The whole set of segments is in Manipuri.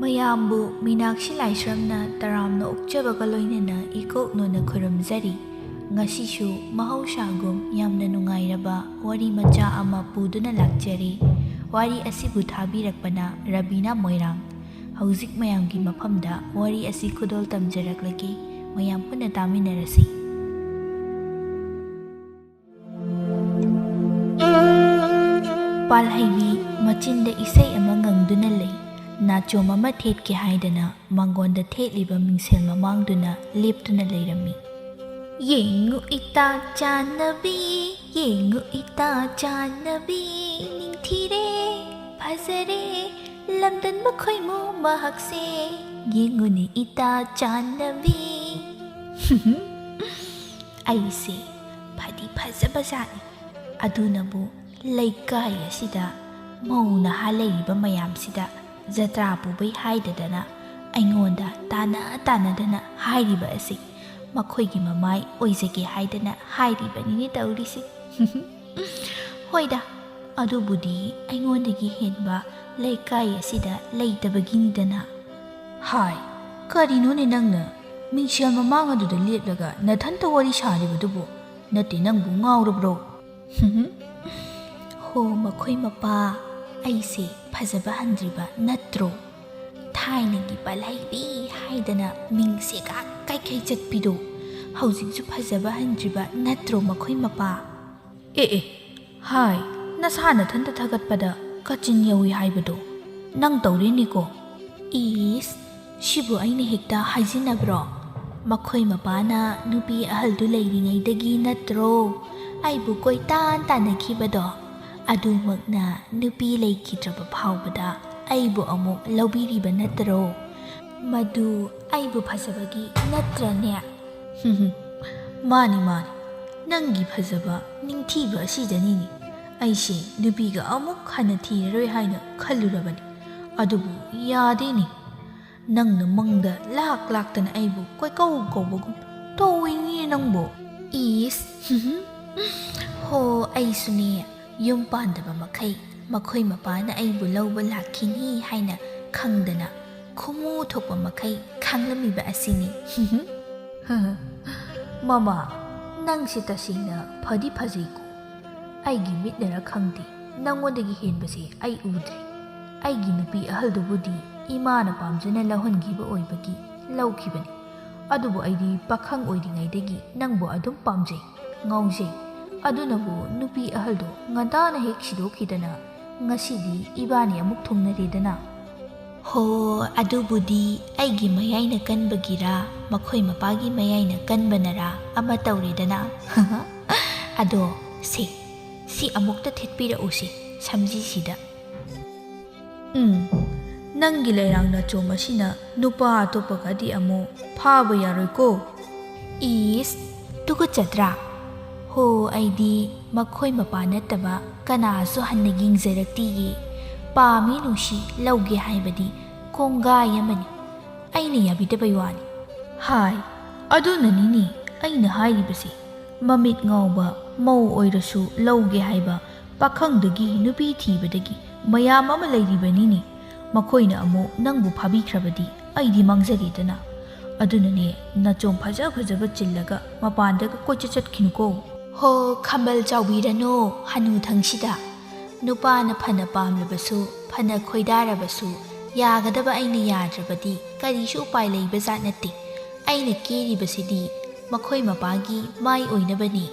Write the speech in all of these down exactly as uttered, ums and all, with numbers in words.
ꯃꯌꯥꯝꯕꯨ ꯃꯤꯅꯥꯛꯁꯤ ꯂꯥꯏꯁ꯭ꯔꯝꯅ ꯇꯔꯥꯝꯅ ꯑꯣꯛꯆꯕꯒ ꯂꯣꯏꯅꯅ ꯏꯀꯣꯛꯅꯣꯅ ꯈꯨꯔꯨꯝꯖꯔꯤ꯫ ꯉꯁꯤꯁꯨ ꯃꯍꯧꯁꯥꯒꯨꯝ ꯌꯥꯝꯅ ꯅꯨꯡꯉꯥꯏꯔꯕ ꯋꯥꯔꯤ ꯃꯆꯥ ꯑꯃ ꯄꯨꯗꯨꯅ ꯂꯥꯛꯆꯔꯤ꯫ ꯋꯥꯔꯤ ꯑꯁꯤꯕꯨ ꯊꯥꯕꯤꯔꯛꯄꯅ ꯔꯕꯤꯅꯥ ꯃꯣꯏꯔꯥꯡ꯫ ꯍꯧꯖꯤꯛ ꯃꯌꯥꯝꯒꯤ ꯃꯐꯝꯗ ꯋꯥꯔꯤ ꯑꯁꯤ ꯈꯨꯗꯣꯜ ꯇꯝꯖꯔꯛꯂꯒꯦ꯫ ꯃꯌꯥꯝ ꯄꯨꯟꯅ ꯇꯥꯃꯤꯟꯅꯔꯁꯤ꯫ ꯄꯥꯜꯍꯩꯕꯤ ꯃꯆꯤꯟꯗ ꯏꯁꯩ ꯑꯃ ꯉꯪꯗꯨꯅ ꯂꯩ꯫ ꯅꯥꯆꯣꯝ ꯑꯃ ꯊꯦꯠꯀꯦ ꯍꯥꯏꯗꯅ ꯃꯉꯣꯟꯗ ꯊꯦꯠꯂꯤꯕ ꯃꯤꯡꯁꯦꯜ ꯃꯃꯥꯡꯗꯨꯅ ꯂꯦꯞꯇꯨꯅ ꯂꯩꯔꯝꯃꯤ꯫ "ꯌꯦꯡꯉꯨ ꯏꯇꯥ ꯆꯥꯟꯅꯕꯤ, ꯌꯦꯡꯉꯨ ꯏꯇꯥ ꯆꯥꯟꯅꯕꯤ, ꯅꯤꯡꯊꯤꯔꯦ, ꯐꯖꯔꯦ, ꯂꯝꯗꯟꯕ ꯈꯣꯏꯃꯨ ꯃꯍꯥꯛꯁꯦ, ꯌꯦꯡꯉꯨꯅꯦ ꯏꯇꯥ ꯆꯥꯟꯅꯕꯤ꯫" ꯑꯩꯁꯦ ꯐꯗꯤ ꯐꯖꯕ ꯖꯥꯠꯅꯤ꯫ ꯑꯗꯨꯅꯕꯨ ꯂꯩꯀꯥꯏ ꯑꯁꯤꯗ ꯃꯧ ꯅꯍꯥ ꯂꯩꯔꯤꯕ ꯃꯌꯥꯝꯁꯤꯗ ꯖꯇ꯭ꯔꯥ ꯄꯨꯕꯩ ꯍꯥꯏꯗꯗꯅ ꯑꯩꯉꯣꯟꯗ ꯇꯥꯅ ꯇꯥꯅꯗꯅ ꯍꯥꯏꯔꯤꯕ ꯑꯁꯤ ꯃꯈꯣꯏꯒꯤ ꯃꯃꯥꯏ ꯑꯣꯏꯖꯒꯦ ꯍꯥꯏꯗꯅ ꯍꯥꯏꯔꯤꯕꯅꯤꯅꯦ ꯇꯧꯔꯤꯁꯦ꯫ ꯍꯣꯏꯗ, ꯑꯗꯨꯕꯨꯗꯤ ꯑꯩꯉꯣꯟꯗꯒꯤ ꯍꯦꯟꯕ ꯂꯩꯀꯥꯏ ꯑꯁꯤꯗ ꯂꯩꯇꯕꯒꯤꯅꯤꯗꯅ꯫ ꯍꯥꯏ, ꯀꯔꯤꯅꯣꯅꯦ ꯅꯪꯅ ꯃꯤꯡꯁꯦꯜ ꯃꯃꯥꯡ ꯑꯗꯨꯗ ꯂꯦꯞꯂꯒ ꯅꯊꯟꯇ ꯋꯥꯔꯤ ꯁꯥꯔꯤꯕꯗꯨꯕꯨ? ꯅꯠꯇꯦ, ꯅꯪꯕꯨ ꯉꯥꯎꯔꯕ꯭ꯔꯣ? ꯍꯣ, ꯃꯈꯣꯏ ꯃꯄꯥ, ꯑꯩꯁꯦ ꯐꯖꯕ ꯍꯟꯗ꯭ꯔꯤꯕ ꯅꯠꯇ꯭ꯔꯣ? ꯊꯥꯏꯅꯒꯤ ꯄꯥꯜꯍꯩꯕꯤ ꯍꯥꯏꯗꯅ ꯃꯤꯡꯁꯦ ꯀꯥ ꯀꯩꯀꯩ ꯆꯠꯄꯤꯗꯣ, ꯍꯧꯖꯤꯛꯁꯨ ꯐꯖꯕ ꯍꯟꯗ꯭ꯔꯤꯕ ꯅꯠꯇ꯭ꯔꯣ ꯃꯈꯣꯏ ꯃꯄꯥ? ꯑꯦ ꯑꯦ, ꯍꯥꯏ, ꯅꯁꯥ ꯅꯊꯟꯇ ꯊꯥꯒꯠꯄꯗ ꯀꯥꯆꯤꯟ ꯌꯧꯏ ꯍꯥꯏꯕꯗꯣ ꯅꯪ ꯇꯧꯔꯤꯅꯤꯀꯣ꯫ ꯏꯁ, ꯁꯤꯕꯨ ꯑꯩꯅ ꯍꯦꯛꯇ ꯍꯥꯏꯖꯤꯟꯅꯕ꯭ꯔꯣ? ꯃꯈꯣꯏ ꯃꯄꯥꯅ ꯅꯨꯄꯤ ꯑꯍꯜꯗꯨ ꯂꯩꯔꯤꯉꯩꯗꯒꯤ ꯅꯠꯇ꯭ꯔꯣ ꯑꯩꯕꯨ ꯀꯣꯏꯇꯥꯟ ꯇꯥꯟꯅꯈꯤꯕꯗꯣ? ꯑꯗꯨꯃꯛꯅ ꯅꯨꯄꯤ ꯂꯩꯈꯤꯗ꯭ꯔꯕ ꯐꯥꯎꯕꯗ ꯑꯩꯕꯨ ꯑꯃꯨꯛ ꯂꯧꯕꯤꯔꯤꯕ ꯅꯠꯇ꯭ꯔꯣ? ꯃꯗꯨ ꯑꯩꯕꯨ ꯐꯖꯕꯒꯤ ꯅꯠꯇ꯭ꯔꯅꯦ? ꯃꯥꯅꯤ, ꯃꯥꯅꯤ꯫ ꯅꯪꯒꯤ ꯐꯖꯕ ꯅꯤꯡꯊꯤꯕ ꯑꯁꯤꯗꯅꯤꯅꯦ ꯑꯩꯁꯦ ꯅꯨꯄꯤꯒ ꯑꯃꯨꯛ ꯍꯟꯅ ꯊꯤꯔꯔꯣꯏ ꯍꯥꯏꯅ ꯈꯜꯂꯨꯔꯕꯅꯤ꯫ ꯑꯗꯨꯕꯨ ꯌꯥꯗꯦꯅꯦ꯫ ꯅꯪꯅ ꯃꯪꯗ ꯂꯥꯛ ꯂꯥꯛꯇꯅ ꯑꯩꯕꯨ ꯀꯣꯏꯀꯧ ꯀꯧꯕꯒꯨꯝ, ꯇꯧꯏꯅꯦ ꯅꯪꯕꯨ꯫ ꯏꯁ꯫ ꯍꯣ, ꯑꯩꯁꯨꯅꯦ, ꯌꯨꯝ ꯄꯥꯟꯗꯕ ꯃꯈꯩ ꯃꯈꯣꯏ ꯃꯄꯥꯅ ꯑꯩꯕꯨ ꯂꯧꯕ ꯂꯥꯛꯈꯤꯅꯤ ꯍꯥꯏꯅ ꯈꯪꯗꯅ ꯈꯨꯃꯨ ꯊꯣꯛꯄ ꯃꯈꯩ ꯈꯥꯡꯂꯝꯃꯤꯕ ꯑꯁꯤꯅꯤ꯫ ꯃꯃꯥ, ꯅꯪꯁꯦ ꯇꯁꯦꯡꯅ ꯐꯗꯤ ꯐꯖꯩꯀꯣ꯫ ꯑꯩꯒꯤ ꯃꯤꯠꯅꯔ ꯈꯪꯗꯦ, ꯅꯪꯉꯣꯟꯗꯒꯤ ꯍꯦꯟꯕꯁꯦ ꯑꯩ ꯎꯗ꯭ꯔꯤ꯫ ꯑꯩꯒꯤ ꯅꯨꯄꯤ ꯑꯍꯜꯗꯨꯕꯨꯗꯤ ꯏꯃꯥꯅ ꯄꯥꯝꯖꯅ ꯂꯧꯍꯟꯈꯤꯕ ꯑꯣꯏꯕꯒꯤ ꯂꯧꯈꯤꯕꯅꯤ꯫ ꯑꯗꯨꯕꯨ ꯑꯩꯗꯤ ꯄꯥꯈꯪ ꯑꯣꯏꯔꯤꯉꯩꯗꯒꯤ ꯅꯪꯕꯨ ꯑꯗꯨꯝ ꯄꯥꯝꯖꯩ, ꯉꯥꯎꯖꯩ꯫ ꯑꯗꯨꯅꯕꯨ ꯅꯨꯄꯤ ꯑꯍꯜꯗꯣ ꯉꯟꯇꯥꯅ ꯍꯦꯛ ꯁꯤꯗꯣꯛꯈꯤꯗꯅ ꯉꯁꯤꯗꯤ ꯏꯕꯥꯅꯤ ꯑꯃꯨꯛ ꯊꯨꯡꯅꯔꯦꯗꯅ꯫ ꯍꯣ, ꯑꯗꯨꯕꯨꯗꯤ ꯑꯩꯒꯤ ꯃꯌꯥꯏꯅ ꯀꯟꯕꯒꯤꯔꯥ, ꯃꯈꯣꯏ ꯃꯄꯥꯒꯤ ꯃꯌꯥꯏꯅ ꯀꯟꯕꯅꯔꯥ ꯑꯃ ꯇꯧꯔꯦꯗꯅ꯫ ꯑꯗꯣ, ꯁꯦ, ꯁꯤ ꯑꯃꯨꯛꯇ ꯊꯦꯠꯄꯤꯔꯛꯎꯁꯦ, ꯁꯝꯖꯤꯁꯤꯗ꯫ ꯎꯝ, ꯅꯪꯒꯤ ꯂꯩꯔꯥꯡ ꯅꯆꯣꯝ ꯑꯁꯤꯅ ꯅꯨꯄꯥ ꯑꯇꯣꯞꯄꯒꯗꯤ ꯑꯃꯨꯛ ꯐꯥꯕ ꯌꯥꯔꯣꯏꯀꯣ꯫ ꯏꯁ, ꯇꯨꯀꯠꯆꯗ꯭ꯔꯥ? ꯍꯣ, ꯑꯩꯗꯤ ꯃꯈꯣꯏ ꯃꯄꯥ ꯅꯠꯇꯕ ꯀꯅꯥꯁꯨ ꯍꯟꯅ ꯌꯦꯡꯖꯔꯛꯇꯤꯌꯦ꯫ ꯄꯥꯝꯃꯤ ꯅꯨꯡꯁꯤ ꯂꯧꯒꯦ ꯍꯥꯏꯕꯗꯤ ꯀꯣꯡꯒꯥꯏ ꯑꯃꯅꯤ꯫ ꯑꯩꯅ ꯌꯥꯕꯤꯗꯕꯩ ꯋꯥꯅꯤ꯫ ꯍꯥꯏ, ꯑꯗꯨꯅꯅꯤꯅꯦ ꯑꯩꯅ ꯍꯥꯏꯔꯤꯕꯁꯦ꯫ ꯃꯃꯤꯠ ꯉꯥꯎꯕ ꯃꯧ ꯑꯣꯏꯔꯁꯨ ꯂꯧꯒꯦ ꯍꯥꯏꯕ ꯄꯥꯈꯪꯗꯒꯤ ꯅꯨꯄꯤ ꯊꯤꯕꯗꯒꯤ ꯃꯌꯥꯝ ꯑꯃ ꯂꯩꯔꯤꯕꯅꯤꯅꯦ꯫ ꯃꯈꯣꯏꯅ ꯑꯃꯨꯛ ꯅꯪꯕꯨ ꯐꯥꯕꯤꯈ꯭ꯔꯕꯗꯤ ꯑꯩꯗꯤ ꯃꯥꯡꯖꯔꯦꯗꯅ꯫ ꯑꯗꯨꯅꯅꯦ ꯅꯆꯣꯝ ꯐꯖ ꯐꯖꯕ ꯆꯤꯜꯂꯒ ꯃꯄꯥꯟꯗꯒ ꯀꯣꯏꯆꯠ ꯆꯠꯈꯤꯅꯨꯀꯣ꯫ ꯍꯣ, ꯈꯝꯕꯜ ꯆꯥꯎꯕꯤꯔꯅꯣ ꯍꯅꯨꯊꯪꯁꯤꯗ꯫ ꯅꯨꯄꯥꯅ ꯐꯅ ꯄꯥꯝꯂꯕꯁꯨ, ꯐꯅ ꯈꯣꯏꯗꯥꯔꯕꯁꯨ, ꯌꯥꯒꯗꯕ ꯑꯩꯅ ꯌꯥꯗ꯭ꯔꯕꯗꯤ ꯀꯔꯤꯁꯨ ꯎꯄꯥꯏ ꯂꯩꯕ ꯖꯥꯠ ꯅꯠꯇꯦ꯫ ꯑꯩꯅ ꯀꯦꯔꯤꯕꯁꯤꯗꯤ ꯃꯈꯣꯏ ꯃꯄꯥꯒꯤ ꯃꯥꯏ ꯑꯣꯏꯅꯕꯅꯤ꯫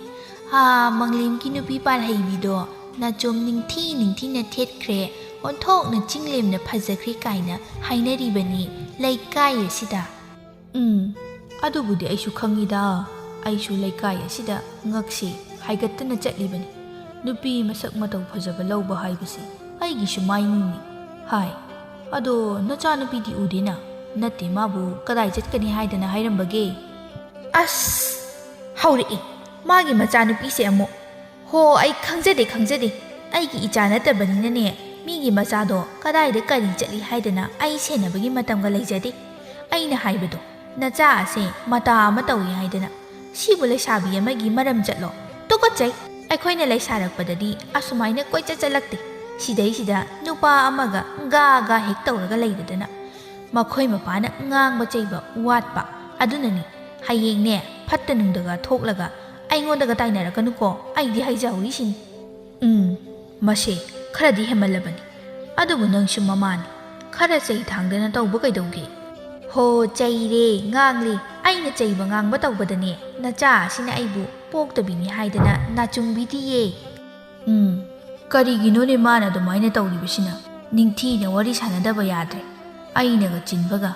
ꯍꯥ, ꯃꯪꯂꯦꯝꯒꯤ ꯅꯨꯄꯤ ꯄꯥꯜꯍꯩꯕꯤꯗꯣ ꯅꯆꯣꯝ ꯅꯤꯡꯊꯤ ꯅꯤꯡꯊꯤꯅ ꯊꯦꯠꯈ꯭ꯔꯦ, ꯑꯣꯟꯊꯣꯛꯅ ꯆꯤꯡꯂꯦꯝꯅ ꯐꯖꯈ꯭ꯔꯦ ꯀꯥꯏꯅ ꯍꯥꯏꯅꯔꯤꯕꯅꯤ ꯂꯩꯀꯥꯏ ꯑꯁꯤꯗ꯫ ꯎꯝ, ꯑꯗꯨꯕꯨꯗꯤ ꯑꯩꯁꯨ ꯈꯪꯉꯤꯗ꯫ ꯑꯩꯁꯨ ꯂꯩꯀꯥꯏ ꯑꯁꯤꯗ ꯉꯛꯁꯦ ꯍꯥꯏꯒꯠꯇꯅ ꯆꯠꯂꯤꯕꯅꯤ꯫ ꯅꯨꯄꯤ ꯃꯁꯛ ꯃꯇꯧ ꯐꯖꯕ ꯂꯧꯕ ꯍꯥꯏꯕꯁꯤ ꯑꯩꯒꯤꯁꯨ ꯃꯥꯏꯅꯤꯡꯏ꯫ ꯍꯥꯏ, ꯑꯗꯣ ꯅꯆꯥꯅꯨꯄꯤꯗꯤ ꯎꯗꯦꯅ? ꯅꯠꯇꯦ, ꯃꯥꯕꯨ ꯀꯗꯥꯏ ꯆꯠꯀꯅꯤ ꯍꯥꯏꯗꯅ ꯍꯥꯏꯔꯝꯕꯒꯦ? ꯑꯁ! ꯍꯧꯔꯛꯏ, ꯃꯥꯒꯤ ꯃꯆꯥꯅꯨꯄꯤꯁꯦ ꯑꯃꯨꯛ꯫ ꯍꯣ, ꯑꯩ ꯈꯪꯖꯗꯦ, ꯈꯪꯖꯗꯦ꯫ ꯑꯩꯒꯤ ꯏꯆꯥ ꯅꯠꯇꯕꯅꯤꯅꯅꯦ, ꯃꯤꯒꯤ ꯃꯆꯥꯗꯣ ꯀꯗꯥꯏꯗ ꯀꯔꯤ ꯆꯠꯂꯤ ꯍꯥꯏꯗꯅ ꯑꯩ ꯁꯦꯟꯅꯕꯒꯤ ꯃꯇꯝꯒ ꯂꯩꯖꯗꯦ꯫ ꯑꯩꯅ ꯍꯥꯏꯕꯗꯣ, "ꯅꯆꯥ ꯑꯁꯦ ꯃꯇꯥ ꯑꯃ ꯇꯧꯏ ꯍꯥꯏꯗꯅ ꯁꯤꯕꯨ ꯂꯩꯁꯥꯕꯤ ꯑꯃꯒꯤ ꯃꯔꯝ ꯆꯠꯂꯣ? ꯇꯨꯀꯠꯆꯩ! ꯑꯩꯈꯣꯏꯅ ꯂꯩꯁꯥꯔꯛꯄꯗꯗꯤ ꯑꯁꯨꯃꯥꯏꯅ ꯀꯣꯏꯆꯠ ꯆꯠꯂꯛꯇꯦ꯫ ꯁꯤꯗꯩꯁꯤꯗ ꯅꯨꯄꯥ ꯑꯃꯒ ꯒꯥ ꯒꯥ ꯍꯦꯛ ꯇꯧꯔꯒ ꯂꯩꯗꯗꯅ꯫ ꯃꯈꯣꯏ ꯃꯄꯥꯅ ꯉꯥꯡꯕ ꯆꯩꯕ ꯋꯥꯠꯄ ꯑꯗꯨꯅꯅꯤ꯫ ꯍꯌꯦꯡꯅꯦ ꯐꯠꯇ ꯅꯨꯡꯗꯒ ꯊꯣꯛꯂꯒ ꯑꯩꯉꯣꯟꯗꯒ ꯇꯥꯏꯅꯔꯛꯀꯅꯨꯀꯣ, ꯑꯩꯗꯤ ꯍꯥꯏꯖꯍꯧꯔꯤꯁꯤꯅꯤ꯫" "ꯎꯝ, ꯃꯁꯦ ꯈꯔꯗꯤ ꯍꯦꯟꯃꯜꯂꯕꯅꯤ꯫ ꯑꯗꯨꯕꯨ ꯅꯪꯁꯨ ꯃꯃꯥꯅꯤ, ꯈꯔ ꯆꯩ ꯊꯥꯡꯗꯅ ꯇꯧꯕ ꯀꯩꯗꯧꯒꯦ?" "ꯍꯣ, ꯆꯩꯔꯦ, ꯉꯥꯡꯂꯦ꯫ ꯑꯩꯅ ꯆꯩꯕ ꯉꯥꯡꯕ ꯇꯧꯕꯗꯅꯦ ꯅꯆꯥ ꯑꯁꯤꯅ ꯑꯩꯕꯨ ꯄꯣꯛꯇꯕꯤꯅꯤ ꯍꯥꯏꯗꯅ ꯅꯥꯆꯨꯡꯕꯤꯗꯤꯌꯦ꯫" "ꯎꯝ, ꯀꯔꯤꯒꯤꯅꯣꯅꯦ ꯃꯥꯅ ꯑꯗꯨꯃꯥꯏꯅ ꯇꯧꯔꯤꯕꯁꯤꯅ? ꯅꯤꯡꯊꯤꯅ ꯋꯥꯔꯤ ꯁꯥꯟꯅꯗꯕ ꯌꯥꯗ꯭ꯔꯦ, ꯑꯩꯅꯒ ꯆꯤꯟꯕꯒ꯫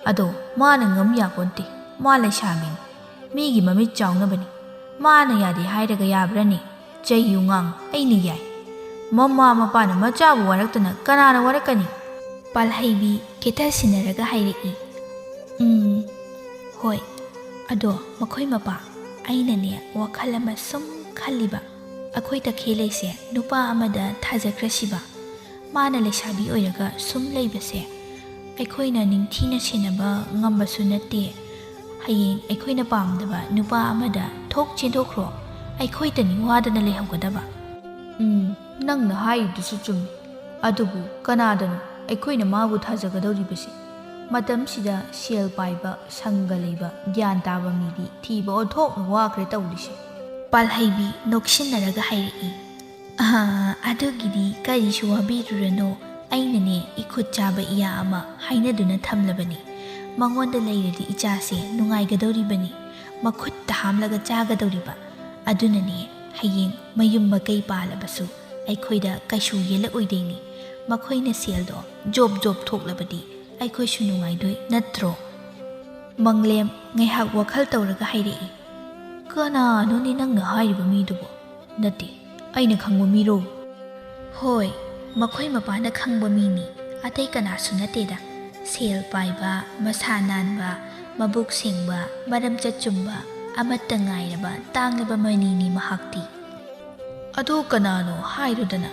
ꯑꯗꯣ ꯃꯥꯅ ꯉꯝ ꯌꯥꯄꯣꯟꯇꯦ, ꯃꯥ ꯂꯩꯁꯥꯕꯤꯅꯤ, ꯃꯤꯒꯤ ꯃꯃꯤꯠ ꯆꯥꯎꯅꯕꯅꯤ꯫ ꯃꯥꯅ ꯌꯥꯗꯦ ꯍꯥꯏꯔꯒ ꯌꯥꯕ꯭ꯔꯅꯦ? ꯆꯩꯌꯨ ꯉꯥꯡ, ꯑꯩꯅ ꯌꯥꯏ꯫ ꯃꯃꯥ ꯃꯄꯥꯅ ꯃꯆꯥꯕꯨ ꯋꯥꯔꯛꯇꯅ ꯀꯅꯥꯅ ꯋꯥꯔꯛꯀꯅꯤ?" ꯄꯥꯜꯍꯩꯕꯤ ꯀꯦꯊꯁꯤꯟꯅꯔꯒ ꯍꯥꯏꯔꯛꯏ꯫ "ꯎꯝ, ꯍꯣꯏ꯫ ꯑꯗꯣ ꯃꯈꯣꯏ ꯃꯄꯥ, ꯑꯩꯅꯅꯦ ꯋꯥꯈꯜ ꯑꯃ ꯁꯨꯝ ꯈꯜꯂꯤꯕ꯫ ꯑꯩꯈꯣꯏ ꯇꯈꯦꯜꯂꯩꯁꯦ ꯅꯨꯄꯥ ꯑꯃꯗ ꯊꯥꯖꯈ꯭ꯔꯁꯤꯕ꯫ ꯃꯥꯅ ꯂꯩꯁꯥꯕꯤ ꯑꯣꯏꯔꯒ ꯁꯨꯝ ꯂꯩꯕꯁꯦ ꯑꯩꯈꯣꯏꯅ ꯅꯤꯡꯊꯤꯅ ꯁꯦꯟꯅꯕ ꯉꯝꯕꯁꯨ ꯅꯠꯇꯦ꯫ ꯍꯌꯦꯡ ꯑꯩꯈꯣꯏꯅ ꯄꯥꯝꯗꯕ ꯅꯨꯄꯥ ꯑꯃꯗ ꯊꯣꯛ ꯆꯦꯟꯊꯣꯛꯈ꯭ꯔꯣ, ꯑꯩꯈꯣꯏꯇꯅꯤ ꯋꯥꯗꯅ ꯂꯩꯍꯧꯒꯗꯕ꯫" "ꯎꯝ, ꯅꯪꯅ ꯍꯥꯏꯔꯤꯗꯨꯁꯨ ꯆꯨꯝꯃꯤ꯫ ꯑꯗꯨꯕꯨ ꯀꯅꯥꯗꯅꯣ ꯑꯩꯈꯣꯏꯅ ꯃꯥꯕꯨ ꯊꯥꯖꯒꯗꯧꯔꯤꯕꯁꯦ? ꯃꯇꯝꯁꯤꯗ ꯁꯦꯜ ꯄꯥꯏꯕ, ꯁꯪꯒ ꯂꯩꯕ, ꯒ꯭ꯌꯥꯟ ꯇꯥꯕ ꯃꯤꯗꯤ ꯊꯤꯕ ꯑꯣꯟꯊꯣꯛꯅ ꯋꯥꯈ꯭ꯔꯦ ꯇꯧꯔꯤꯁꯦ꯫" ꯄꯥꯜꯍꯩꯕꯤ ꯅꯣꯛꯁꯤꯟꯅꯔꯒ ꯍꯥꯏꯔꯛꯏ꯫ "ꯑꯍꯥ, ꯑꯗꯨꯒꯤꯗꯤ ꯀꯔꯤꯁꯨ ꯋꯥꯕꯤꯔꯨꯔꯅꯨ꯫ ꯑꯩꯅꯅꯦ ꯏꯈꯨꯠ ꯆꯥꯕ ꯏꯌꯥ ꯑꯃ ꯍꯥꯏꯅꯗꯨꯅ ꯊꯝꯂꯕꯅꯤ꯫ ꯃꯉꯣꯟꯗ ꯂꯩꯔꯗꯤ ꯏꯆꯥꯁꯦ ꯅꯨꯡꯉꯥꯏꯒꯗꯧꯔꯤꯕꯅꯤ, ꯃꯈꯨꯠꯇ ꯍꯥꯝꯂꯒ ꯆꯥꯒꯗꯧꯔꯤꯕ꯫ ꯑꯗꯨꯅꯅꯦ ꯍꯌꯦꯡ ꯃꯌꯨꯝ ꯃꯀꯩ ꯄꯥꯜꯂꯕꯁꯨ ꯑꯩꯈꯣꯏꯗ ꯀꯩꯁꯨ ꯌꯦꯜꯂꯛꯑꯣꯏꯗꯣꯏꯅꯤ꯫ ꯃꯈꯣꯏꯅ ꯁꯦꯜꯗꯣ ꯖꯣꯕ ꯖꯣꯕ ꯊꯣꯛꯂꯕꯗꯤ ꯑꯩꯈꯣꯏꯁꯨ ꯅꯨꯡꯉꯥꯏꯗꯣꯏ ꯅꯠꯇ꯭ꯔꯣ?" ꯃꯪꯂꯦꯝ ꯉꯥꯏꯍꯥꯛ ꯋꯥꯈꯜ ꯇꯧꯔꯒ ꯍꯥꯏꯔꯛꯏ꯫ "ꯀꯅꯥꯅꯣꯅꯦ ꯅꯪꯅ ꯍꯥꯏꯔꯤꯕ ꯃꯤꯗꯨꯕꯣ? ꯅꯠꯇꯦ, ꯑꯩꯅ ꯈꯪꯕ ꯃꯤꯔꯣ?" "ꯍꯣꯏ, ꯃꯈꯣꯏ ꯃꯄꯥꯅ ꯈꯪꯕ ꯃꯤꯅꯤ, ꯑꯇꯩ ꯀꯅꯥꯁꯨ ꯅꯠꯇꯦꯗ꯫ ꯁꯦꯜ ꯄꯥꯏꯕ, ꯃꯁꯥ ꯅꯥꯟꯕ, ꯃꯕꯨꯛ ꯁꯦꯡꯕ, ꯃꯔꯝꯆꯠ ꯆꯨꯝꯕ, ꯑꯃꯠꯇ ꯉꯥꯏꯔꯕ ꯇꯥꯡꯂꯕ ꯃꯅꯤꯅꯤ ꯃꯍꯥꯛꯇꯤ꯫" "ꯑꯗꯨ ꯀꯅꯥꯅꯣ ꯍꯥꯏꯔꯨꯗꯅ,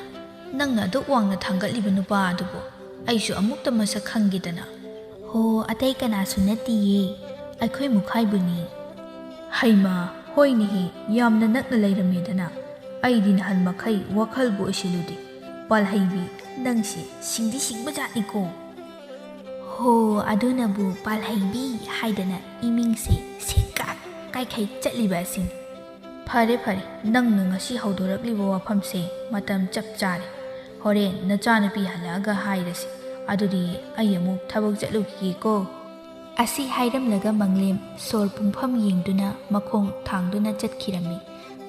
ꯅꯪꯅ ꯑꯗꯨꯛ ꯋꯥꯡꯅ ꯊꯥꯡꯒꯠꯂꯤꯕ ꯅꯨꯄꯥ ꯑꯗꯨꯕꯨ ꯑꯩꯁꯨ ꯑꯃꯨꯛꯇ ꯃꯁꯛ ꯈꯪꯒꯦꯗꯅ꯫" ꯑꯣ, ꯑꯇꯩ ꯀꯅꯥꯁꯨ ꯅꯠꯇꯤꯌꯦ, ꯑꯩꯈꯣꯏ ꯃꯨꯈꯥꯏꯕꯨꯅꯤ꯫ ꯍꯩꯃꯥ, ꯍꯣꯏꯅꯦꯍꯦ, ꯌꯥꯝꯅ ꯅꯛꯅ ꯂꯩꯔꯝꯃꯦꯗꯅ꯫ ꯑꯩꯗꯤ ꯅꯍꯥꯟ ꯃꯈꯩ ꯋꯥꯈꯜꯕꯨ ꯑꯣꯏꯁꯤꯜꯂꯨꯗꯦ꯫ ꯄꯥꯜꯍꯩꯕꯤ, ꯅꯪꯁꯦ ꯁꯤꯡꯗꯤ ꯁꯤꯡꯕꯖꯥꯠꯅꯤꯀꯣ꯫ ꯍꯣ, ꯑꯗꯨꯅꯕꯨ ꯄꯥꯜꯍꯩꯕꯤ ꯍꯥꯏꯗꯅ ꯏꯃꯤꯡꯁꯦ ꯁꯦꯀꯥꯛ ꯀꯥꯏꯈꯩ ꯆꯠꯂꯤꯕ ꯑꯁꯤꯅꯤ꯫ ꯐꯔꯦ ꯐꯔꯦ, ꯅꯪꯅ ꯉꯁꯤ ꯍꯧꯗꯣꯔꯛꯂꯤꯕ ꯋꯥꯐꯝꯁꯦ ꯃꯇꯝ ꯆꯞ ꯆꯥꯔꯦ꯫ ꯍꯣꯔꯦꯟ ꯅꯆꯥꯅꯨꯄꯤ ꯍꯜꯂꯛꯑꯒ ꯍꯥꯏꯔꯁꯤ꯫ ꯑꯗꯨꯗꯤ ꯑꯩ ꯑꯃꯨꯛ ꯊꯕꯛ ꯆꯠꯂꯨꯈꯤꯒꯦꯀꯣ꯫ ꯑꯁꯤ ꯍꯥꯏꯔꯝꯂꯒ ꯃꯪꯂꯦꯝ ꯁꯣꯔ ꯄꯨꯡꯐꯝ ꯌꯦꯡꯗꯨꯅ ꯃꯈꯣꯡ ꯊꯥꯡꯗꯨꯅ ꯆꯠꯈꯤꯔꯝꯃꯤ꯫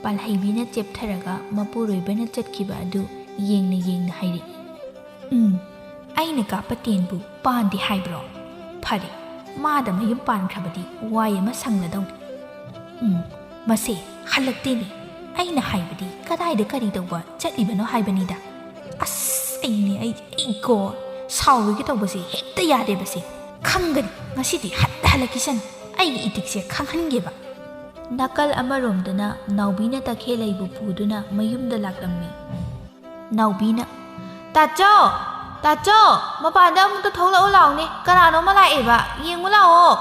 ꯄꯥꯜꯍꯩꯕꯤꯅ ꯆꯦꯞꯊꯔꯒ ꯃꯄꯨꯔꯣꯏꯕꯅ ꯆꯠꯈꯤꯕ ꯑꯗꯨ ꯌꯦꯡꯅ ꯌꯦꯡꯅ ꯍꯥꯏꯔꯛꯏ꯫ ꯎꯝ, ꯑꯩꯅ ꯀꯥꯞꯄ ꯇꯦꯟꯕꯨ ꯄꯥꯟꯗꯦ ꯍꯥꯏꯕ꯭ꯔꯣ? ꯐꯔꯦ, ꯃꯥꯗ ꯃꯌꯨꯝ ꯄꯥꯟꯈ꯭ꯔꯕꯗꯤ ꯋꯥꯏ ꯑꯃ ꯁꯪꯂꯗꯧꯅꯤ꯫ ꯎꯝ, ꯃꯁꯦ ꯍꯜꯂꯛꯇꯦꯅꯦ꯫ ꯑꯩꯅ ꯍꯥꯏꯕꯗꯤ ꯀꯗꯥꯏꯗ ꯀꯔꯤ ꯇꯧꯕ ꯆꯠꯂꯤꯕꯅꯣ ꯍꯥꯏꯕꯅꯤꯗ꯫ ꯑꯁ, ꯑꯩꯅꯦ, ꯑꯩ, ꯑꯩꯀꯣ ꯁꯥꯎꯔꯣꯏꯒꯦ ꯇꯧꯕꯁꯦ ꯍꯦꯛꯇ ꯌꯥꯗꯦꯕꯁꯦ꯫ ꯈꯪꯒꯅꯤ, ꯉꯁꯤꯗꯤ ꯍꯠꯇ ꯍꯜꯂꯛꯈꯤꯁꯅꯨ꯫ ꯑꯩꯒꯤ ꯏꯇꯤꯛꯁꯦ ꯈꯪꯍꯟꯒꯦꯕ꯫ ꯅꯥꯀꯜ ꯑꯃꯔꯣꯝꯗꯅ ꯅꯥꯎꯕꯤꯅ ꯇꯈꯦꯜꯂꯩꯕꯨ ꯄꯨꯗꯨꯅ ꯃꯌꯨꯝꯗ ꯂꯥꯛꯂꯝꯃꯤ꯫ ꯅꯥꯎꯕꯤꯅ, "ꯇꯥꯆꯧ! ꯇꯥꯆꯧ! ꯃꯄꯥꯟꯗ ꯑꯃꯨꯛꯇ ꯊꯣꯛꯂꯛꯎ ꯂꯥꯎꯅꯦ, ꯀꯅꯥꯅꯣꯝꯃ ꯂꯥꯛꯑꯦꯕ, ꯌꯦꯡꯉꯨ ꯂꯥꯛꯑꯣ!"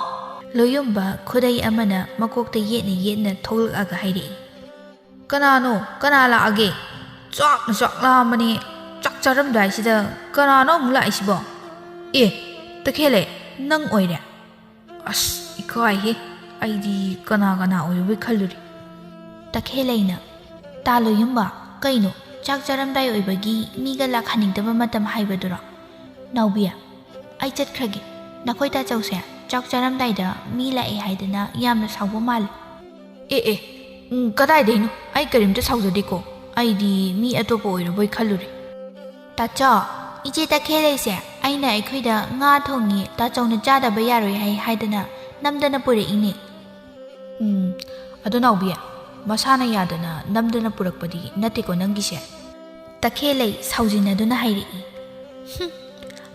ꯂꯣꯌꯨꯝꯕ ꯈꯨꯗꯩ ꯑꯃꯅ ꯃꯀꯣꯛꯇ ꯌꯦꯠꯅ ꯌꯦꯠꯅ ꯊꯣꯛꯂꯛꯑꯒ ꯍꯥꯏꯔꯛꯏ꯫ "ꯀꯅꯥꯅꯣ? ꯀꯅꯥ ꯂꯥꯛꯑꯒꯦ? ꯆꯥꯛꯅ ꯆꯥꯛ ꯂꯥꯝꯕꯅꯦ, ꯆꯥꯛ ꯆꯥꯔꯝꯗꯥꯏꯁꯤꯗ ꯀꯅꯥꯅꯣ ꯑꯃꯨꯛ ꯂꯥꯛꯏꯁꯤꯕꯣ? ꯑꯦ, ꯇꯈꯦꯜꯂꯩ, ꯅꯪ ꯑꯣꯏꯔꯦ? ꯑꯁ, ꯏꯀꯥꯏꯍꯦ, ꯑꯩꯗꯤ ꯀꯅꯥ ꯀꯅꯥ ꯑꯣꯏꯔꯕꯣꯏ ꯈꯜꯂꯨꯔꯦ꯫" ꯇꯈꯦꯜꯂꯩꯅ, "ꯇꯥ ꯂꯣꯌꯨꯝꯕ, ꯀꯩꯅꯣ, ꯆꯥꯛ ꯆꯥꯔꯝꯗꯥꯏ ꯑꯣꯏꯕꯒꯤ ꯃꯤꯒ ꯂꯥꯛꯍꯟꯅꯤꯡꯗꯕ ꯃꯇꯝ ꯍꯥꯏꯕꯗꯨꯔꯣ? ꯅꯥꯎꯕꯤ, ꯑꯩ ꯆꯠꯈ꯭ꯔꯒꯦ꯫ ꯅꯈꯣꯏ ꯇꯥꯆꯧꯁꯦ ꯆꯥꯛ ꯆꯥꯔꯝꯗꯥꯏꯗ ꯃꯤ ꯂꯥꯛꯑꯦ ꯍꯥꯏꯗꯅ ꯌꯥꯝꯅ ꯁꯥꯎꯕ ꯃꯥꯜꯂꯦ꯫" "ꯑꯦ, ꯑꯦ, ꯎꯝ, ꯀꯗꯥꯏꯗꯩꯅꯣ? ꯑꯩ ꯀꯔꯤꯝꯇ ꯁꯥꯎꯖꯗꯦꯀꯣ꯫ ꯑꯩꯗꯤ ꯃꯤ ꯑꯇꯣꯞꯄ ꯑꯣꯏꯔꯕꯣꯏ ꯈꯜꯂꯨꯔꯦ꯫" "ꯇꯥꯆꯧ, ꯏꯆꯦ ꯇꯈꯦꯜꯂꯩꯁꯦ ꯑꯩꯅ ꯑꯩꯈꯣꯏꯗ ꯉꯥ ꯊꯣꯡꯉꯤ, ꯇꯥꯆꯧꯅ ꯆꯥꯗꯕ ꯌꯥꯔꯣꯏ ꯍꯥꯏ ꯍꯥꯏꯗꯅ ꯅꯝꯗꯅ ꯄꯨꯔꯛꯏꯅꯦ꯫" "ꯎꯝ, ꯑꯗꯣ ꯅꯥꯎꯕꯤ, ꯃꯁꯥꯅ ꯌꯥꯗꯅ ꯅꯝꯗꯅ ꯄꯨꯔꯛꯄꯗꯤ ꯅꯠꯇꯦꯀꯣ ꯅꯪꯒꯤꯁꯦ?" ꯇꯈꯦꯜꯂꯩ ꯁꯥꯎꯖꯤꯟꯅꯗꯨꯅ ꯍꯥꯏꯔꯛꯏ꯫ "ꯍꯨꯝ,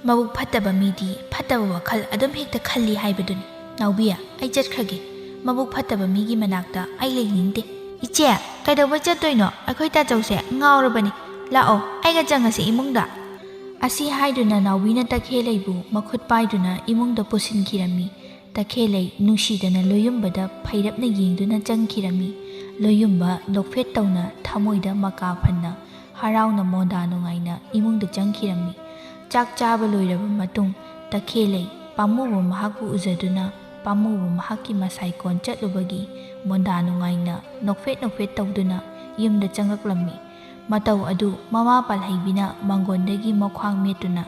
ꯃꯕꯨꯛ ꯐꯠꯇꯕ ꯃꯤꯗꯤ ꯐꯠꯇꯕ ꯋꯥꯈꯜ ꯑꯗꯨꯝ ꯍꯦꯛꯇ ꯈꯜꯂꯤ ꯍꯥꯏꯕꯗꯨꯅꯤ꯫ ꯅꯥꯎꯕꯤ, ꯑꯩ ꯆꯠꯈ꯭ꯔꯒꯦ꯫ ꯃꯕꯨꯛ ꯐꯠꯇꯕ ꯃꯤꯒꯤ ꯃꯅꯥꯛꯇ ꯑꯩ ꯂꯩꯅꯤꯡꯗꯦ꯫" "ꯏꯆꯦ, ꯀꯩꯗꯧꯕꯩ ꯆꯠꯇꯣꯏꯅꯣ? ꯑꯩꯈꯣꯏ ꯇꯥꯆꯧꯁꯦ ꯉꯥꯎꯔꯕꯅꯤ꯫ ꯂꯥꯛꯑꯣ, ꯑꯩꯒ ꯆꯪꯉꯁꯤ ꯏꯃꯨꯡꯗ꯫" ꯑꯁꯤ ꯍꯥꯏꯗꯨꯅ ꯅꯥꯎꯕꯤꯅ ꯇꯈꯦꯜꯂꯩꯕꯨ ꯃꯈꯨꯠ ꯄꯥꯏꯗꯨꯅ ꯏꯃꯨꯡꯗ ꯄꯨꯁꯤꯟꯈꯤꯔꯝꯃꯤ꯫ ꯇꯈꯦꯜꯂꯩ ꯅꯨꯡꯁꯤꯗꯅ ꯂꯣꯌꯨꯝꯕꯗ ꯐꯩꯔꯞꯅ ꯌꯦꯡꯗꯨꯅ ꯆꯪꯈꯤꯔꯝꯃꯤ꯫ ꯂꯣꯌꯨꯝꯕ ꯅꯣꯛꯐꯦꯠ ꯇꯧꯅ ꯊꯃꯣꯏꯗ ꯃꯀꯥ ꯐꯟꯅ ꯍꯔꯥꯎꯅ ꯃꯣꯟꯗꯥ ꯅꯨꯡꯉꯥꯏꯅ ꯏꯃꯨꯡꯗ ꯆꯪꯈꯤꯔꯝꯃꯤ꯫ ꯆꯥꯛ ꯆꯥꯕ ꯂꯣꯏꯔꯕ ꯃꯇꯨꯡ ꯇꯈꯦꯜꯂꯩ ꯄꯥꯝꯃꯨꯕ ꯃꯍꯥꯛꯄꯨ ꯎꯖꯗꯨꯅ ꯄꯥꯝꯃꯨꯕ ꯃꯍꯥꯛꯀꯤ ꯃꯁꯥꯏꯀꯣꯟ ꯆꯠꯂꯨꯕꯒꯤ ꯃꯣꯟꯗꯥ ꯅꯨꯡꯉꯥꯏꯅ ꯅꯣꯛꯐꯦꯠ ꯅꯣꯛꯐꯦꯠ ꯇꯧꯗꯨꯅ ꯌꯨꯝꯗ ꯆꯪꯂꯛꯂꯝꯃꯤ꯫ ꯃꯇꯧ ꯑꯗꯨ ꯃꯃꯥ ꯄꯥꯜꯍꯩꯕꯤꯅ ꯃꯪꯒꯣꯟꯗꯒꯤ ꯃꯈ꯭ꯋꯥꯡ ꯃꯦꯠꯇꯨꯅ